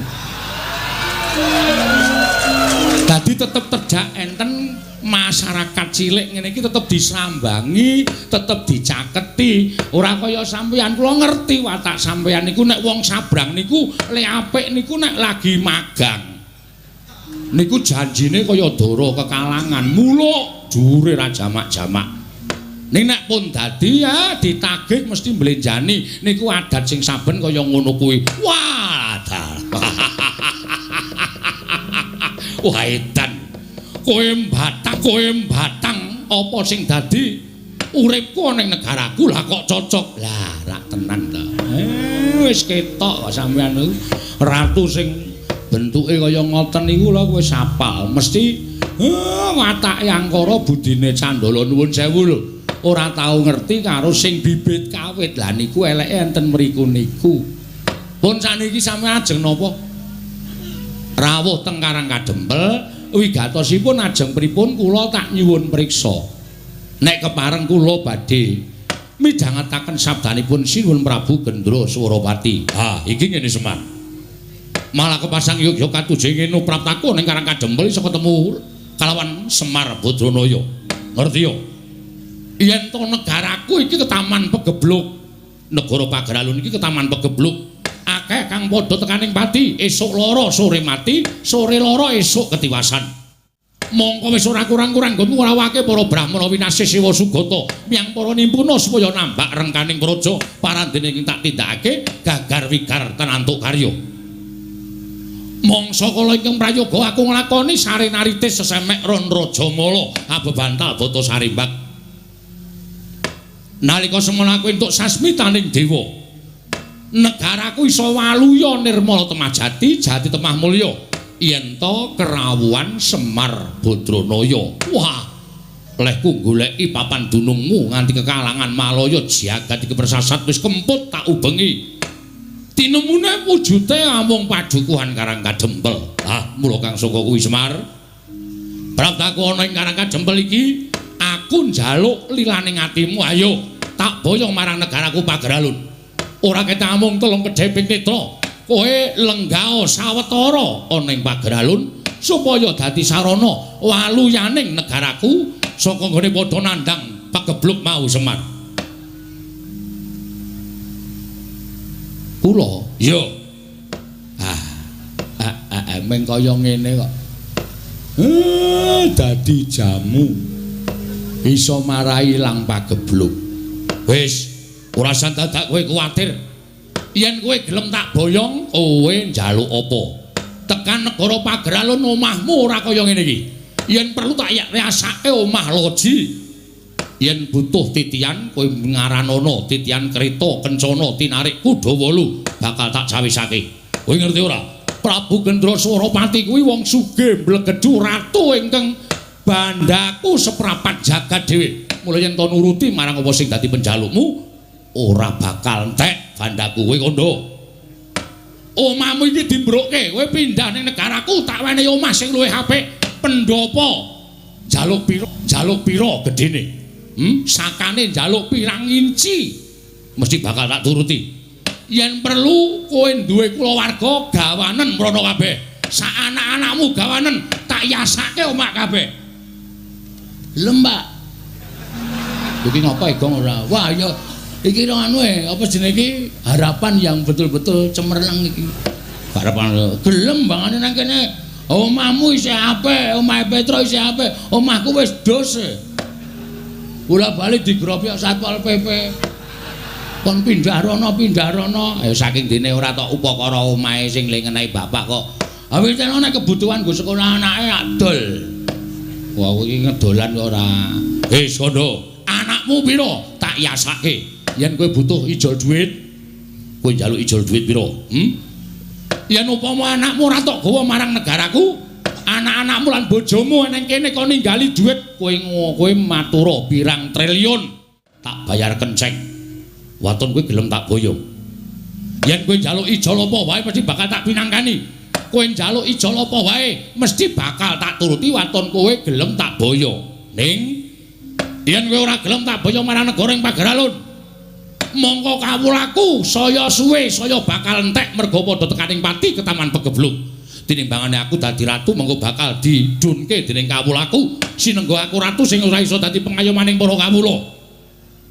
Dadi tetep terjak enten masyarakat cilik ngene iki tetep disambangi, tetep dicaketi. Ora kaya sampeyan, kula ngerti watak sampeyan niku nek wong sabrang niku le apik niku nek lagi magang. Niku janjine kaya dara kekalangan, muluk dhuwure ra jamak-jamak. Ning nek pun dadi ya ditagih mesti mblenjani. Niku adat sing saben kaya ngono kuwi. Wah, wah edan. Kowe mbatang apa sing dadi uripku ning negaraku lah kok cocok. Lah rak tenan ta. Wis ketok sampeyan niku ratu sing bentuke kaya ngoten niku lho wis apal. Mesti watake angkara budine candala nuwun sewu lho. Ora tau ngerti karo sing bibit kawit. Lah niku eleke enten mriku niku. Pun saniki sampeyan ajeng napa? Rawuh teng Karang Kadempel wigatosipun ajeng pripun kula tak nyuwun priksa. Nek kepareng kula badhe midhangetaken sabdanipun Sinuwun Prabu Gendra Swarapati. Ha, iki ngene Semar. Malah kepasang yogya katujeng ngene praptaku ning Karang Kadempel iso ketemu kalawan Semar Badranaya. Ngerti yo? Yen to negaraku iki ketaman pegebluk. Negara Pageralun iki ketaman pegebluk. Akeh kang padha tekaning pati, esuk lara sore mati, sore lara esuk ketiwasan. Mongko wis ora kurang-kurang nggonmu ngrawake para brahmana winasih Siwa Sugata miyang para nimpuna supaya nambak rengkaning praja parandene ing tak tindakake gagar wigar tenantuk karya. Mangsa kala ingkang prayoga aku nglakoni sarenaritis sesemek ron rajamala abebantal bata sarimbak. Nalika semono aku entuk sasmitaning dewa, negaraku iso waluya nirmala temah jati, jati temah mulya yen to kerawuhan Semar Badranaya. Wah, Lehku goleki papan dunungmu nganti kekalangan Malaya jagat iki persasat wis kemput tak ubengi. Tinemune wujute amung padukuhan Karang Kadempel. Ah, mula kang saka kuwi Semar. Praptaku ana ing Karang Kadempel iki, aku njaluk lilaning atimu, ayo tak boyong marang negaraku Pageralun. Ora ketak amung telung kedheping netra. Kowe lenggao sawetara ana ing Pageralun supaya dadi sarana waluyaning negaraku saka nggone padha nandhang pagebluk mau Semar. Kula iya. Ah, meng kaya ngene kok. Dadi jamu. Iso marai ilang pagebluk. Wis, ora usah dadak kowe kuwatir. Yen kowe gelem tak boyong, kowe njaluk apa? Tekan negara Pageralun omahmu ora kaya ngene iki. Yen perlu tak riasake omah loji. Yen butuh titian kowe ngaranana titian kereta kencana tinarik kuda wolu bakal tak cawisake. Kowe ngerti ora? Prabu Gendra Swarapati kuwi wong sugih mblegedhu ratu ingkang bandaku seprapat jagat dhewe. Mula yen to nuruti marang apa sing dadi penjalukmu ora bakal entek bandaku. Kowe kandha. Omahmu iki dimbrokke, kowe pindah ning negaraku tak wenehi omah sing luwih apik. Pendopo njaluk pira? Njaluk pira gedene? Sakane njaluk pirang inci mesti bakal tak turuti. Yen perlu kowe duwe kulawarga gawanen mrono kabeh. Sak anak-anakmu gawanen tak yasake omah kabeh. Gelem, Pak. Iki ngapa Gong ora? Wah, ya iki anu apa jenenge iki harapan yang betul-betul cemerlang iki. Harapan gelem bangane nang kene. Omahmu isih apik, omahe Petro isih apik, omahku wis dos. Bola-bali digrobok Satpol PP. Kon pindah rono, pindah rono. Saking dene ora tok upakara omahe sing le ngenehi bapak kok. Ha wis nek kebutuhan nggo sekolah anake adol. Wah, iki ngedolan kok ora. Wis kono, anakmu pira? Tak yasake. Yen kowe butuh ijol duit, kowe njaluk ijol duit pira? Yen upama anakmu ora tok gawa marang negaraku, anak-anakmu lan bojomu nang kene kon ninggali duit, kowe matura pirang triliun tak bayar kenceng. Waton kowe gelem tak boyong. Yen kowe njaluk ijol apa wae mesti bakal tak pinangkani. Kowe njaluk ijol apa wae mesti bakal tak turuti waton kowe gelem tak boyong. Ning yen kowe ora gelem tak boyong marang negara ing Pageralun, mongko kawulaku saya suwe saya bakal entek merga padha tekaning pati ketaman pegebluk. Tinimbangane aku dadi ratu mongko bakal didunke dening kawulaku. Sinengga aku ratu sing ora iso dadi pengayomaning para kawula.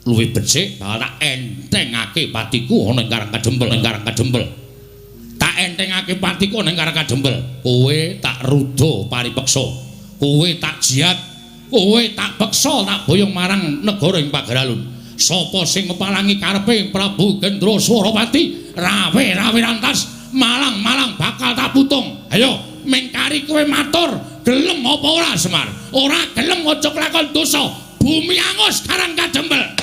Luwih becik bakal tak entengake patiku ana ing Karang Kadempel, ing Karang Kadempel. Tak entengake patiku ana ing Karang Kadempel. Kowe tak ruda paripeksa. Kowe tak jiat, kowe tak peksa tak boyong marang negara ing Pageralun. Sapa sing mepalangi karepe Prabu Gendra Swarapati, rawe-rawe rantas, malang-malang bakal tak putung. Ayo, mengkari kowe matur, gelem apa ora Semar? Ora gelem aja kelakon dosa. Bumi angus Karang Kadempel.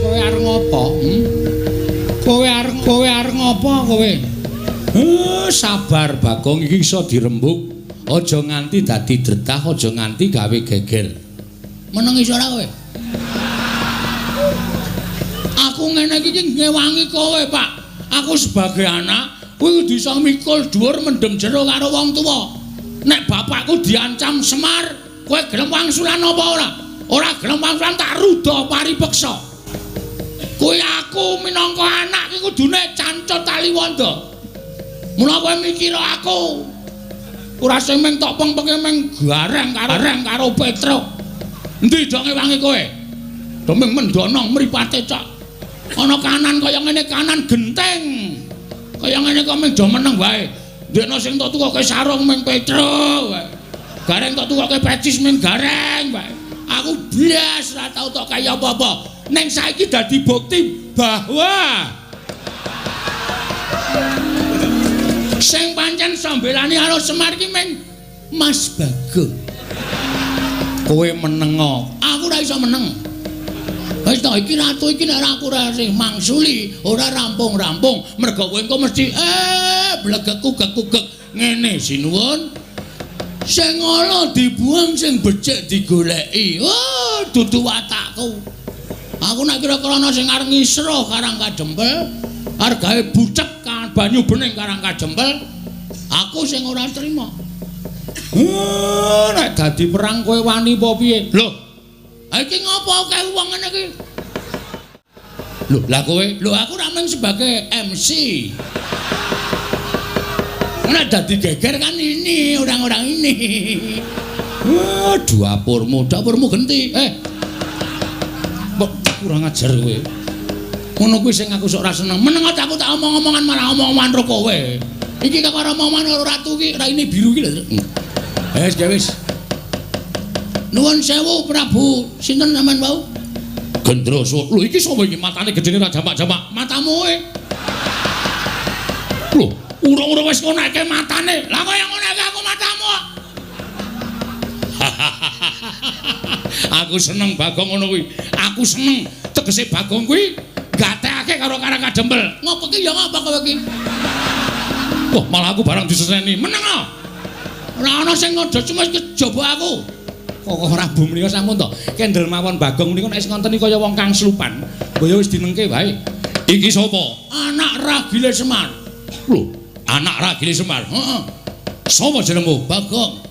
Kowe arep ngopo? Kowe arep ngopo kowe? Sabar Bagong, iki iso dirembug. Aja nganti dadi dredah, aja nganti gawe geger. Meneng iso ora kowe? Aku ngene iki ngewangi kowe, Pak. Aku sebagai anak kuwi kudu iso mikul dhuwur mendem jero karo wong tuwa. Nek bapakku diancam Semar, kowe gelem wangsulan apa ora? Ora gelem wangsulan tak ruda paripeksa. Kuwi aku minangka anak iki kudune cancut taliwonda. Mula kowe mikir aku. Ora sing meng tok pengpenge meng gareng karo Petruk. Endi do ngewangi kowe? Do meng mendonong mripate cok. Ana kanan kaya ngene kanan genteng. Kaya ngene kok meng do meneng wae. Ndekno sing tok tukoke sarung meng Petruk wae. Gareng tok tukoke pecis meng gareng wae. Aku blas ora tau tok kaya apa-apa. Neng saiki dadi bukti bahwa sing pancen sambelani karo Semar ki meng Mas Bagong. Kowe menengo. Aku ora iso meneng. Wis to iki ratu iki nek aku ora sing mangsuli, ora rampung-rampung. Mergo kowe engko mesti blegek-kugek-kugek ngene sinuwun. Sing ala dibuang, sing becik digoleki. Oh, dudu watakku. Aku nek kira-kira ana sing arep ngisruh Karang Kadempel, argae bucek banyu bening Karang Kadempel, aku sing ora trima. Nek dadi perang kowe wani apa piye? Lho, iki ngopo akeh wong ngene iki? Lho, lah kowe? Lho, aku ra mung sebagai MC. Nek dadi geger kan ini orang-orang ini. Dapurmu, dapurmu genti. Mbok kurang ajar kowe. Ngono kuwi sing aku sok ora seneng. Meneng aku tak omong-omongan malah omong-omongan karo kowe. Iki karo omongan karo ratu iki raine biru iki lho. Wis, wis. Nuwun sewu Prabu, sinten sampean wau? Gendroso. Lho iki sapa iki matane gedene ra jamak-jamak? Matamu e. Lho, urung-urung wis ngoneke matane. Lah kaya ngoneke aku matamu. Aku seneng Bagong ngono kuwi. Aku seneng tegese Bagong kuwi gatekake karo Karang Kadempel. Ngopo ki ya ngapa kowe iki? Wah, malah aku barang diseseneni. Meneng ah. Ora ana sing ngodo cuma kejaba aku. Kok Prabu menika sampun to. Kendel mawon Bagong menika nek wis ngonteni kaya wong kang slupan. Mbaya wis dinengke wae. Iki sapa? Anak Ragile Semar. Lho, anak Ragile Semar. Heeh. Sapa jenengmu? Bagong.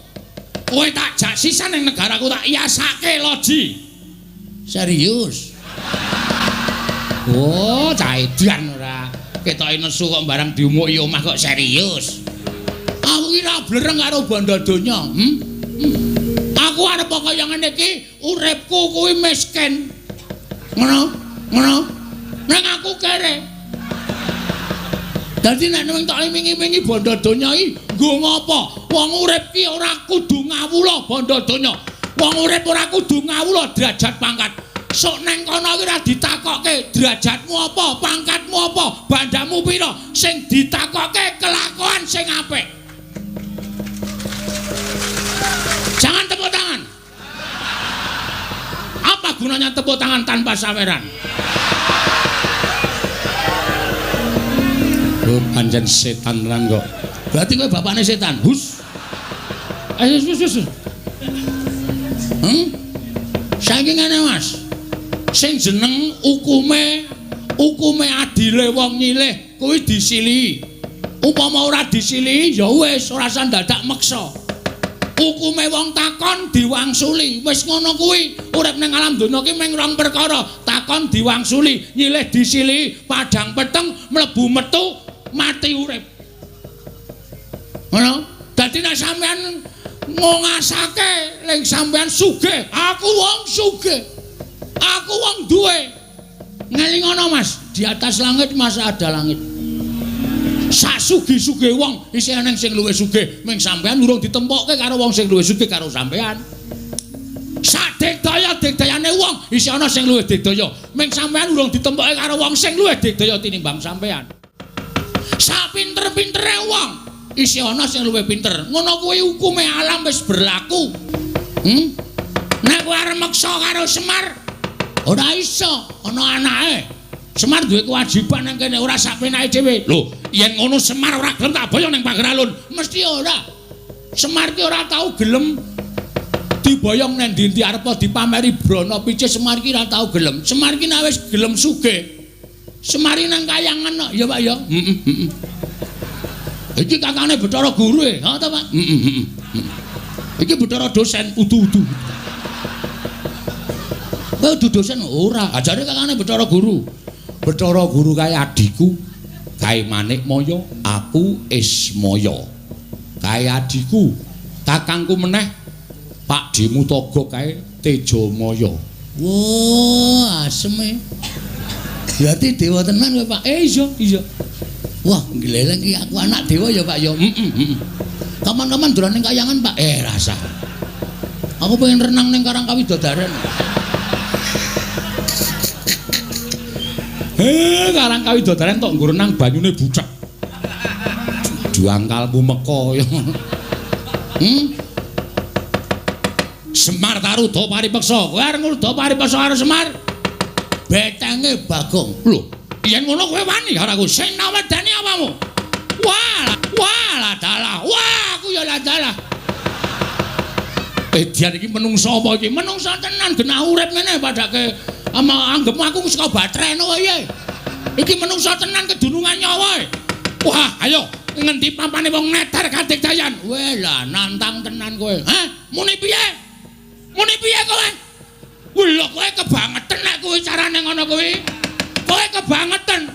Kowe tak jak sisan ning negaraku tak yasake loji. Serius? Oh, cah edan ora. Ketoke nesu kok barang diumuki omah kok serius. Aku ki ora blereng karo bondo donya. Aku arep kaya ngene iki, uripku kuwi miskin. Ngono? Ngono? Nang aku kere. Dadi nek ning tok wingi-wingi bondo donya iki nggo ngopo? Wong urip ki ora kudu ngawula bondo donya. Wong urip ora kudu ngawula derajat pangkat. Sok neng kono ki ora ditakokke derajatmu apa, pangkatmu apa, bandamu pira. Sing ditakokke kelakuan sing apik. Jangan tepuk tangan. Apa gunanya tepuk tangan tanpa saweran? Lho pancen setan tenan kok. Berarti kowe bapakne setan. Hus. Ayo wis wis. Saiki ngene Mas. Sing jeneng hukume adile wong nyilih kuwi disilihi. Upama ora disilihi ya wis ora usah dadak meksa. Hukume wong takon diwangsuli. Wis ngono kuwi. Urip ning alam donya ki mung rong perkara, takon diwangsuli, nyilih disilihi, padhang peteng mlebu metu mati urip. Ngono? Dadi nek sampean ngongasake ling sampean sugih, aku wong sugih. Aku wong duwe. Ngelingono Mas, di atas langit masa ada langit. Sak sugih-sugih wong isih eneng sing luwih sugih, ming sampean urung ditempokke karo wong sing luwih sugih karo sampean. Sak digdaya-digdayane wong isih ana sing luwih digdaya, ming sampean urung ditempokke karo wong sing luwih digdaya tinimbang sampean. Sak pinter-pintere wong isih ana sing luwih pinter. Ngono kuwi hukume alam wis berlaku. Nek kowe arep meksa karo Semar ora iso, ana anake. Semar duwe kewajiban nang kene ora sak penake dhewe. Lho, yen ngono Semar ora gelem tak boyong ning Pager Alun. Mesti ora. Semar ki ora tau gelem diboyong nang ndi-ndi arep dipameri brana picis Semar ki ora tau gelem. Semar ki nek wis gelem sugih. Semar ki nang kayangan kok, ya Pak ya. Heeh, heeh. Iki kakane Bathara Guru e, ha ta Pak? Heeh, heeh. Iki Bathara dosen udu-udu. Kowe udu dosen ora, ajare kakane Bathara Guru. Bathara Guru kae adhiku, kae Manikmaya, aku Ismaya. Kae adhiku, kakangku meneh Pak Dimutaga kae Tejamaya. Wah, asem e. Berarti dewa tenan kowe, Pak. Iya, iya. Wah, ngleleng iki aku anak dewa ya, Pak ya. Heeh, heeh. Kapan-kapan dolan ning kayangan, Pak. Rasa. Aku pengen renang ning Karang Kawidodaren. Karang Kawidodaren tok nggo renang banyune bucek. Juangkalmu meka ya. Semar taruda paripeksa. Kowe arep ngruda paripeksa karo Semar? Betenge Bagong. Lho, yen ngono kowe wani karo aku. Sing nawedani apamu? Wah, wah lah dalah. Wah, aku ya lah dalah. Edian iki menungso apa iki? Menungso tenan genah urip ngene padake ama anggepmu aku saka batreno wae. Iki menungso tenan kedunungan nyawa. Wah, ayo ngendi pampane wong neter kadigdayan. Weh lah nantang tenan kowe. Hah? Muni piye? Muni piye kowe? Lho kowe kebangetan nek kuwi carane ngono kuwi. Kowe kebangetan.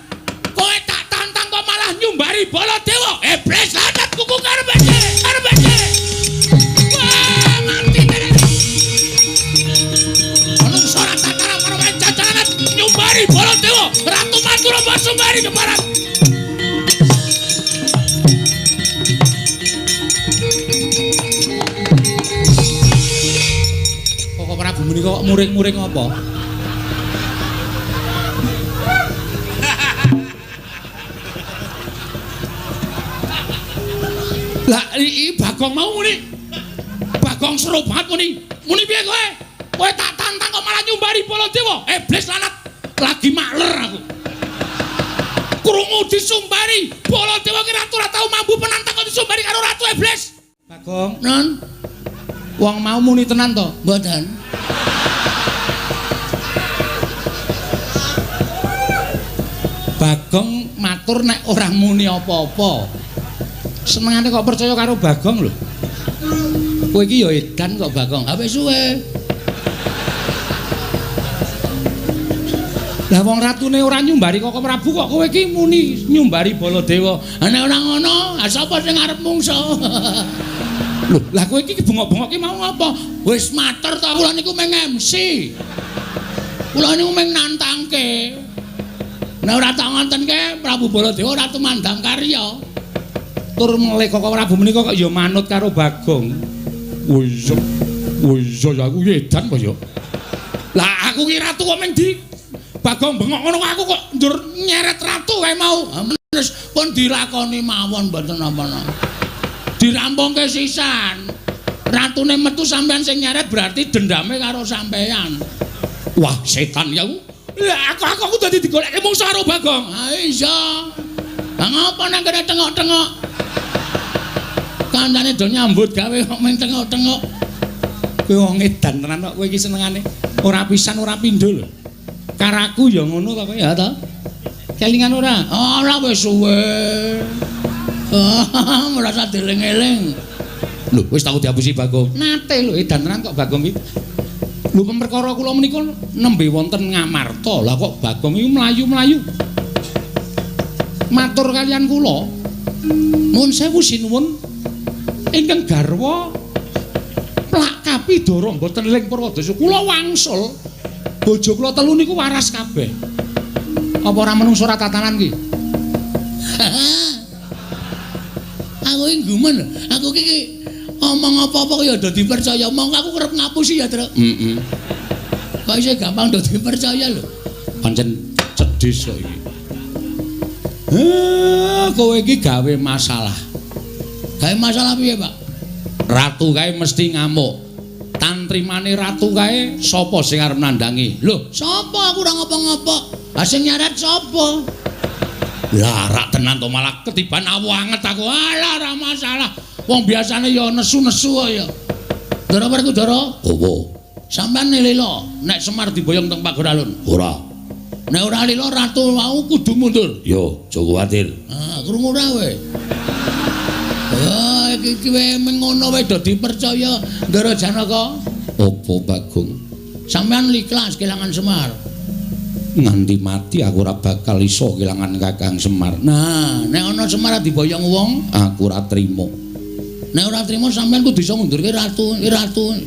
Kowe tak tantang kok malah nyumbari Baladewa. Iblis lanat kuku karepe dhewe. Karepe dhewe. Wah, mati tenan. Menungso ora tataran karo cacalan nyumbari Baladewa. Ratu Madura Basumbari keparat. Kok Prabu menika kok muring-muring apa? Lah iki Bagong mau muni. Bagong seru banget muni. Muni piye kowe? Kowe tak tantang kok malah nyumbari Baladewa. Iblis lanat. Lagi makler aku. Krungu disumbari Baladewa ki ratu ora tau mambu penantang kok disumbari karo ratu iblis. Bagong, non. Wong mau muni tenan to? Mboten. Bagong matur nek ora muni apa-apa. Senengane kok percaya karo Bagong lho. Kowe iki ya edan kok Bagong. Ha wis suwe. Lah wong ratune ora nyumbari Koko Prabu kok kowe iki muni nyumbari Baladewa. Ha nek ora ngono, ha sapa sing arep mungso? Lho, lah kowe iki bengok-bengok ki mau ngapa? Wis matur ta kula niku mung MC. Kula niku mung nantangke. Nek ora tak ngontenke Prabu Baladewa ora tumandang karya. Tur melih Koko Prabu menika kok ya manut karo Bagong. Oh iya. Oh iya ya aku edan kok ya. Lah aku ki ratu kok mung di Bagong bengok ngono aku kok njur nyeret ratu kae mau. Wis pun dilakoni mawon mboten napa-napa. Dirampungke sisan. Ratune metu sampean sing nyeret berarti dendame karo sampean. Wah, setan ya aku. Lah aku dadi digolekke mungsuh karo Bagong. Ha iya. Lah ngapa nang kene tengok-tengok? Kancane do nyambut gawe kok mung tengok-tengok. Kowe wong edan tenan kok kowe iki senengane ora pisan ora pindho lho. Karaku ya ngono ta kowe ya ta? Kelingan ora? Ora wis suwe. Merasa dieling-eling. Lho, wis tau diapusi Bagong. Nate lho edan tenan kok Bagong iki. Lho perkara kula menika nembe wonten Ngamarta. Lah kok Bagong iki mlayu-mlayu. Matur kalian kula. Nuwun sewu sinuwun ingkang garwa plak kapidara mboten ling Purwadasa. Kula wangsul. Bojo kula telu niku waras kabeh. Apa ora menungso ora tatanan ki? Aku iki gumun. Aku iki omong apa-apa ya do dipercaya. Mongko aku kerep ngapusi ya, Truk. Heeh. Kok isih gampang do dipercaya lho. Pancen cedhis kok iki. Kowe iki gawe masalah. Gawe masalah piye, Pak? Ratu kae mesti ngamuk. Tantrimane ratu kae sapa sing arep nandangi? Lho, sapa aku ora ngopo-ngopo. Lah sing nyaret sapa? Lah rak tenan to malah ketiban awu anget aku. Alah ora masalah. Wong biasane ya nesu-nesu kok ya. Ndara Werkudara? Apa? Sampeyan lila nek Semar diboyong teng Pager Alun. Ora. Nek ora lila ratu wau kudu mundur. Yo, aja kuwatir. Ah, krungu ora kowe? Ah, iki wae mengono wae do dipercaya Ndara Janaka. Apa Bagong? Sampeyan ikhlas kelangan Semar. Nganti mati aku ora bakal iso kelangan Kakang Semar. Nah, nek ana Semar diboyong wong, aku ora trima. Nek ora trima sampeyan kudu iso ngundurke ratu, ratu.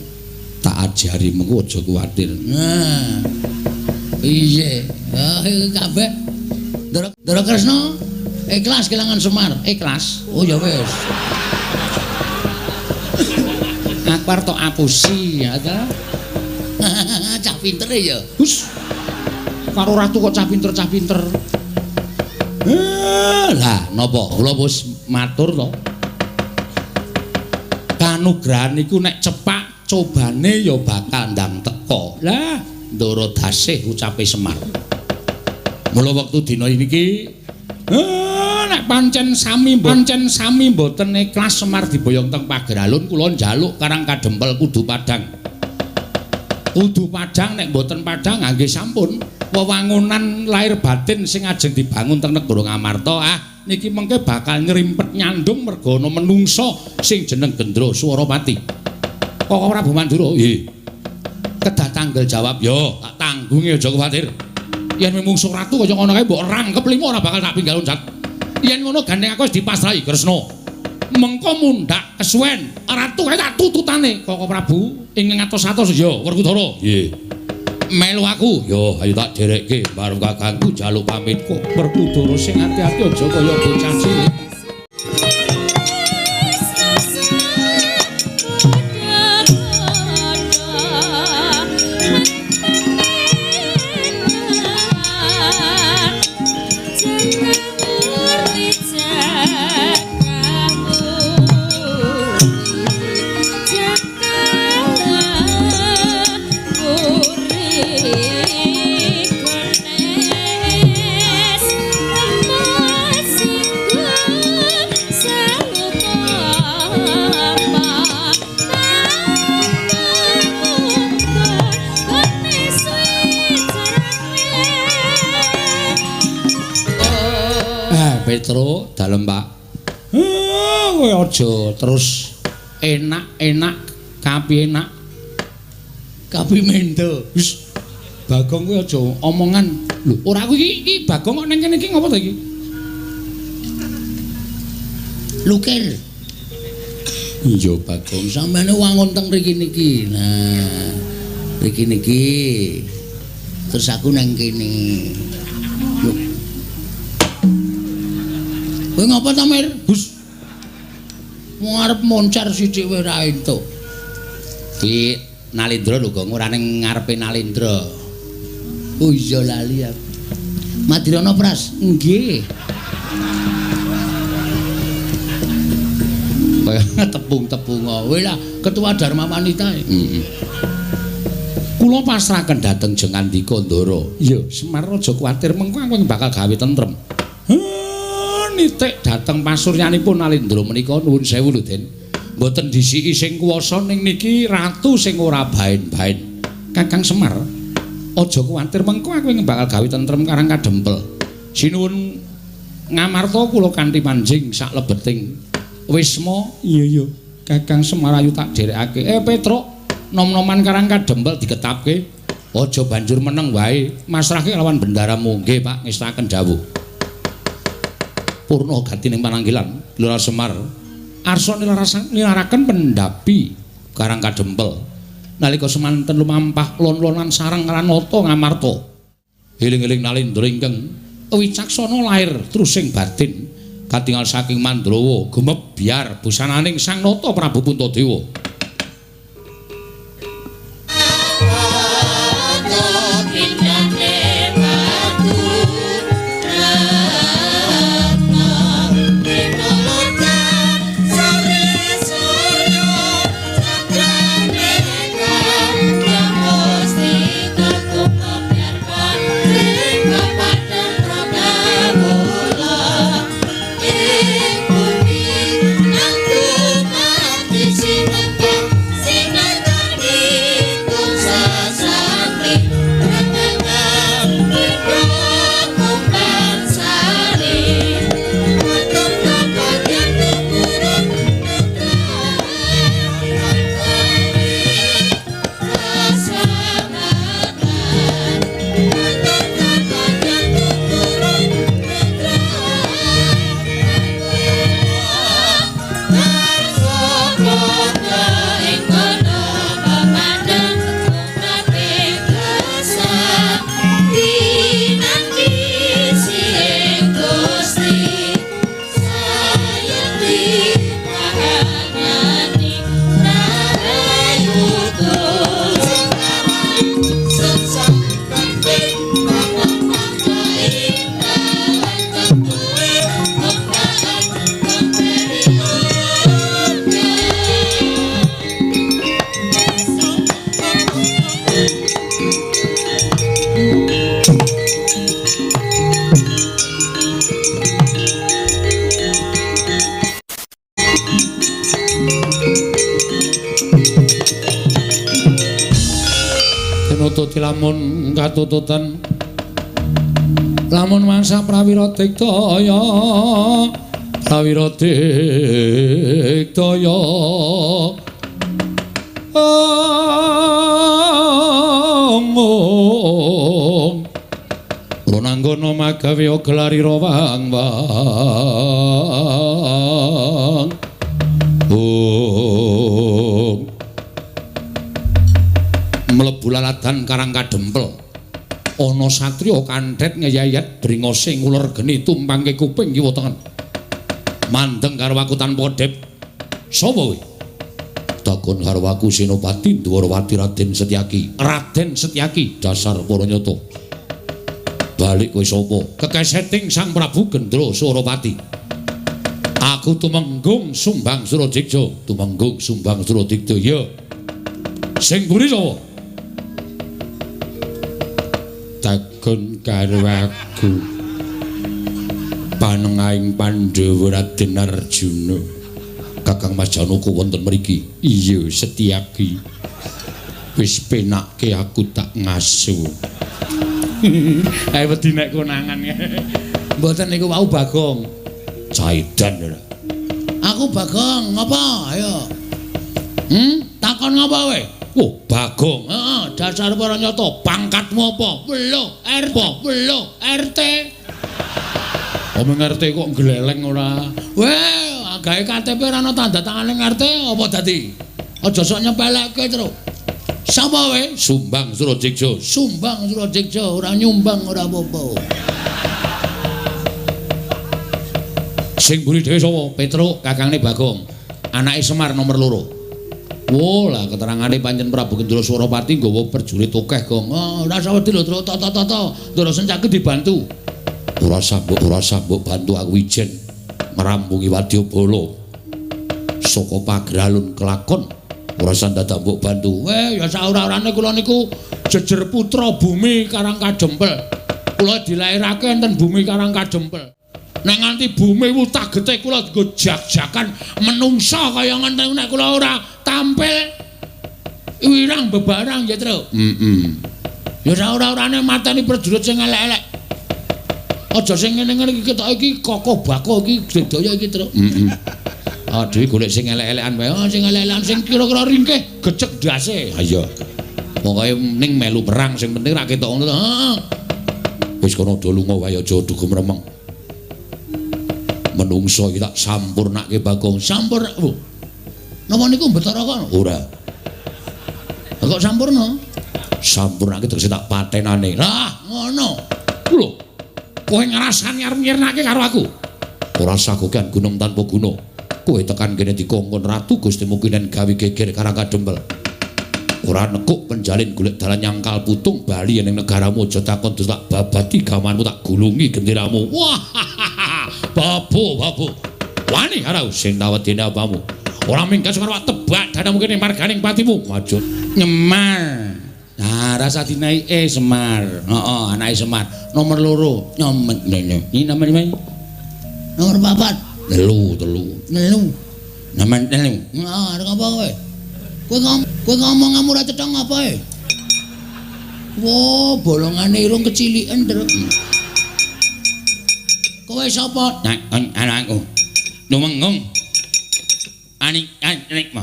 Tak ajari mengko aja kuwatir. Nah. Piye? Ah, kabeh. Ndara Kresna ikhlas kelangan Semar, ikhlas. Oh ya wis. Aku arep tok apusi ya ta. Cah pinter ya. Hus. Karo ratu kok cah pinter-cah pinter. Lah napa kula wis matur to. Kanugrahan niku nek cepak Cobane ya bakal ndang teka. Lah, Ndara Dasih ucape Semar. Mula wektu dina iki nek pancen sami mboten ikhlas Semar diboyong teng Pageralun, kula njaluk Karang Kadempel kudu padhang. Kudu padhang, nek mboten padhang nggih sampun. Wewangunan lahir batin sing ajeng dibangun teng negara Ngamarta, niki mengke bakal nyrimpet nyandung merga ana menungsa sing jeneng Gendra Swarapati. Koko Prabu Mandura, nggih. Kedah tanggel jawab, yo, tak tanggungi aja kuwatir. Yen mungsuh ratu kaya ngono kae mbok rangkep limo ora bakal tak pinggal loncat. Yen ngono gandeng aku wis dipasrahi Kresna. Mengko mundhak kesuwen, ratu kae tak tututane. Koko Prabu ing ngatos-atos ya Werkudara. Nggih. Melu aku, yo ayo tak derekke bareng kakangku jaluk pamit kok. Werkudara sing ati-ati aja kaya bocah cilik. Petro dalem Pak. Kowe aja terus enak-enak kapi enak kapi mendo. Wis Bagong kowe aja omongan. Lho, ora aku iki Bagong kok nang kene iki ngopo to iki? Lukir. Iya Bagong, sampeyan wangun teng mriki niki. Nah, mriki niki. Terus aku nang kene. Lho. Kowe ngapa ta, Mir? Bus. Wong arep moncar sithik wae ora entuk. Ki Nalindra lho, Gong, ora ning ngarepe Nalindra. Oh iya lali aku. Madirana Pras? Nggih. Kaya tepung-tepung kowe lah, Ketua Dharma Wanita. Heeh. Kula pasrahaken dhateng Jengandika Ndara. Iya, Semar aja kuwatir mengko aku bakal gawe tentrem. Nitik dhateng pasuryanipun Nalindra menika nuwun sewu lho Den. Mboten disiki sing kuwasa ning niki ratu sing ora baen-baen. Kakang Semar, aja kuwatir mengko aku bakal gawe tentrem Karang Kadempel. Sinuwun Ngamarta kula kanthi manjing sak lebeting wisma. Iya iya, Kakang Semar ayu tak dherekake. Petruk, nom-noman Karang Kadempel diketapke. Aja banjur meneng wae, masrahke lawan bendaramu. Nggih, Pak, ngestaken dawuh. Purna gati ning pananggilan Lurah Semar arsa nilaraken pendhapi Karang Kadempel nalika semanten lumampah lon-lonan sareng Ranata Ngamarta. Eling-eling Nalindra ingkang wicaksana lair trusing batin katingal saking Mandrawa gumebyar busananing Sang Nata Prabu Puntadewa. Sing Sejati lamun katututan lamun mangsa prawira diktaya prawira diktaya ong Ronanggana magawe gelarira wang wang ong mlebu laladan Karang Kadempel ana satriya kandhet ngeyayat bringose nguler geni tumpangke kuping kiwa tengen mandeng karo aku tanpa kedhep. Sapa kowe? Takon karo aku Senopati Dwarawati Raden Setyaki. Raden Setyaki dasar para nyata. Balik kowe sapa? Kekeseting Sang Prabu Gendra Surapati. Aku tumenggung Sumbang Suradikja. Tumenggung Sumbang Suradikja. Ya. Sing mburi sapa? Takon karo aku panengahing Pandhawa Raden Arjuna. Kakang Mas Janaka wonten mriki. Iya, Setyaki. Wis penakke aku tak ngaso. Ae wedi nek konangan. Mboten niku wau Bagong. Caidan ora. Aku Bagong, ngapa? Ayo. Takon ngapa kowe? Oh, Bagong. Heeh, dasar para nyata. Pangkatmu apa? Welo, RT. Welo, RT. Omong RT kok gleleng ora? Weh, gawe KTP ora ana tanda tangane RT apa dadi? Aja sok nyepelekke, Truk. Sapa kowe? Sumbang Suradikja. Sumbang Suradikja, ora nyumbang ora apa-apa. Sing mburi dhewe sapa? Petruk, kakangne Bagong. Anake Semar nomor 2. Wo lah keterangane pancen Prabu Gendra Surapati nggawa prajurit akeh, Gong. Oh, ora usah wedi lho, Truk. Tata-tata. Ndara Sencaki dibantu. Ora sambuk bantu aku ijen ngrampungi wadyabala. Saka pagralun kelakon ora dadak mbok bantu. Weh, ya saora-orane kula niku jejer putra bumi Karang Kadempel. Kula dilairake enten bumi Karang Kadempel. Nek nganti bumi wutah getih kula nggo jak-jakan menungsa kaya ngenten nek kula ora tampil wirang bebarang ya, Truk. Heeh. Ya saora-orane mateni prajurit sing elek-elek. Aja sing ngene-ngene iki ketok iki kokoh bakoh iki sedaya iki, Truk. Heeh. Aduh golek sing elek-elekan wae. Oh, sing elek-elekan sing kira-kira ringkih gecek ndase. Ha iya. Pokoke ning melu perang sing penting ra ketok ngono to. Heeh. Wis kono do lunga wae aja dugem remeng. Menungso iki tak sampurnake Bagong. Sampur. Oh. Napa niku Betara kono? Ora. Lah kok sampurna? Sampurnake tegese tak patenane. Lah, ngono. Lho. Kowe ngrasani arep nyirnake karo aku. Ora sagogan gunung tanpa guna. Kowe tekan kene dikongkon Ratu Gusti Mukinen gawe geger Karang Kadempel. Ora nekuk penjalin golek dalan nyangkal putung bali ning negaramu aja takon terus tak babati gamanmu tak gulungi genderamu. Wah. Babu, babu. Wani karo sing tawedene apamu. Ora minggas karo tebak danamu kene marganing patimu. Maju nyemar. Nah, rasa dinaike Semar. Heeh, anake Semar. Nomor 2 nyomet ngene. Iki nomor 5. Nomor 4. 3. 3. Nomor 3. Heeh, arep apa kowe? Kowe ngomong ngamu ora cetha ngapa e? Wo, bolongane irung keciliken, Truk. Kowe sapa? Nah, anakku. Lumenggung. Ani anrekma.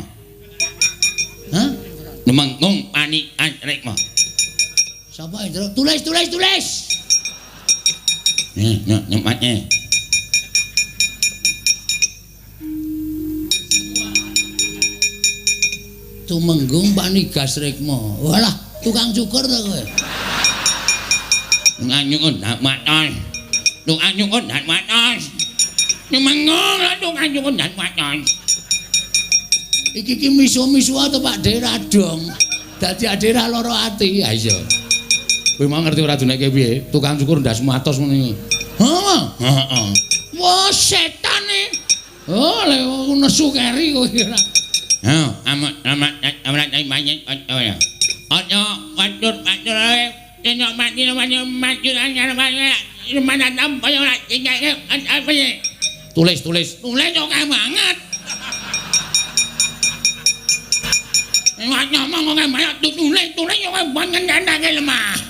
Hah? Lumenggung ani anrekma. Sapa e, Truk? Tulis, tulis, tulis. Nih, nyempatnya. Tumenggung Panigas Rekma. Walah, tukang cukur to kowe. Nganyukun nak matos. Tukang cukur nak matos. Tumenggung tukang cukur nak matos. Iki ki misu-misu to Pak Dera dong. Dadi adera lara ati. Ha iya. Kowe mau ngerti ora duneke piye? Tukang cukur ndasmu atos ngene. Heeh. Heeh. Wah, setan e. Oh, lek nesu keri kowe ora. Heh, amat amat amat aja watur watur ae yen mati mati mana tampa ora tulis tulis tulis oke banget. Ngomong ngomong mayak tutule tule yo ngentenake lemah.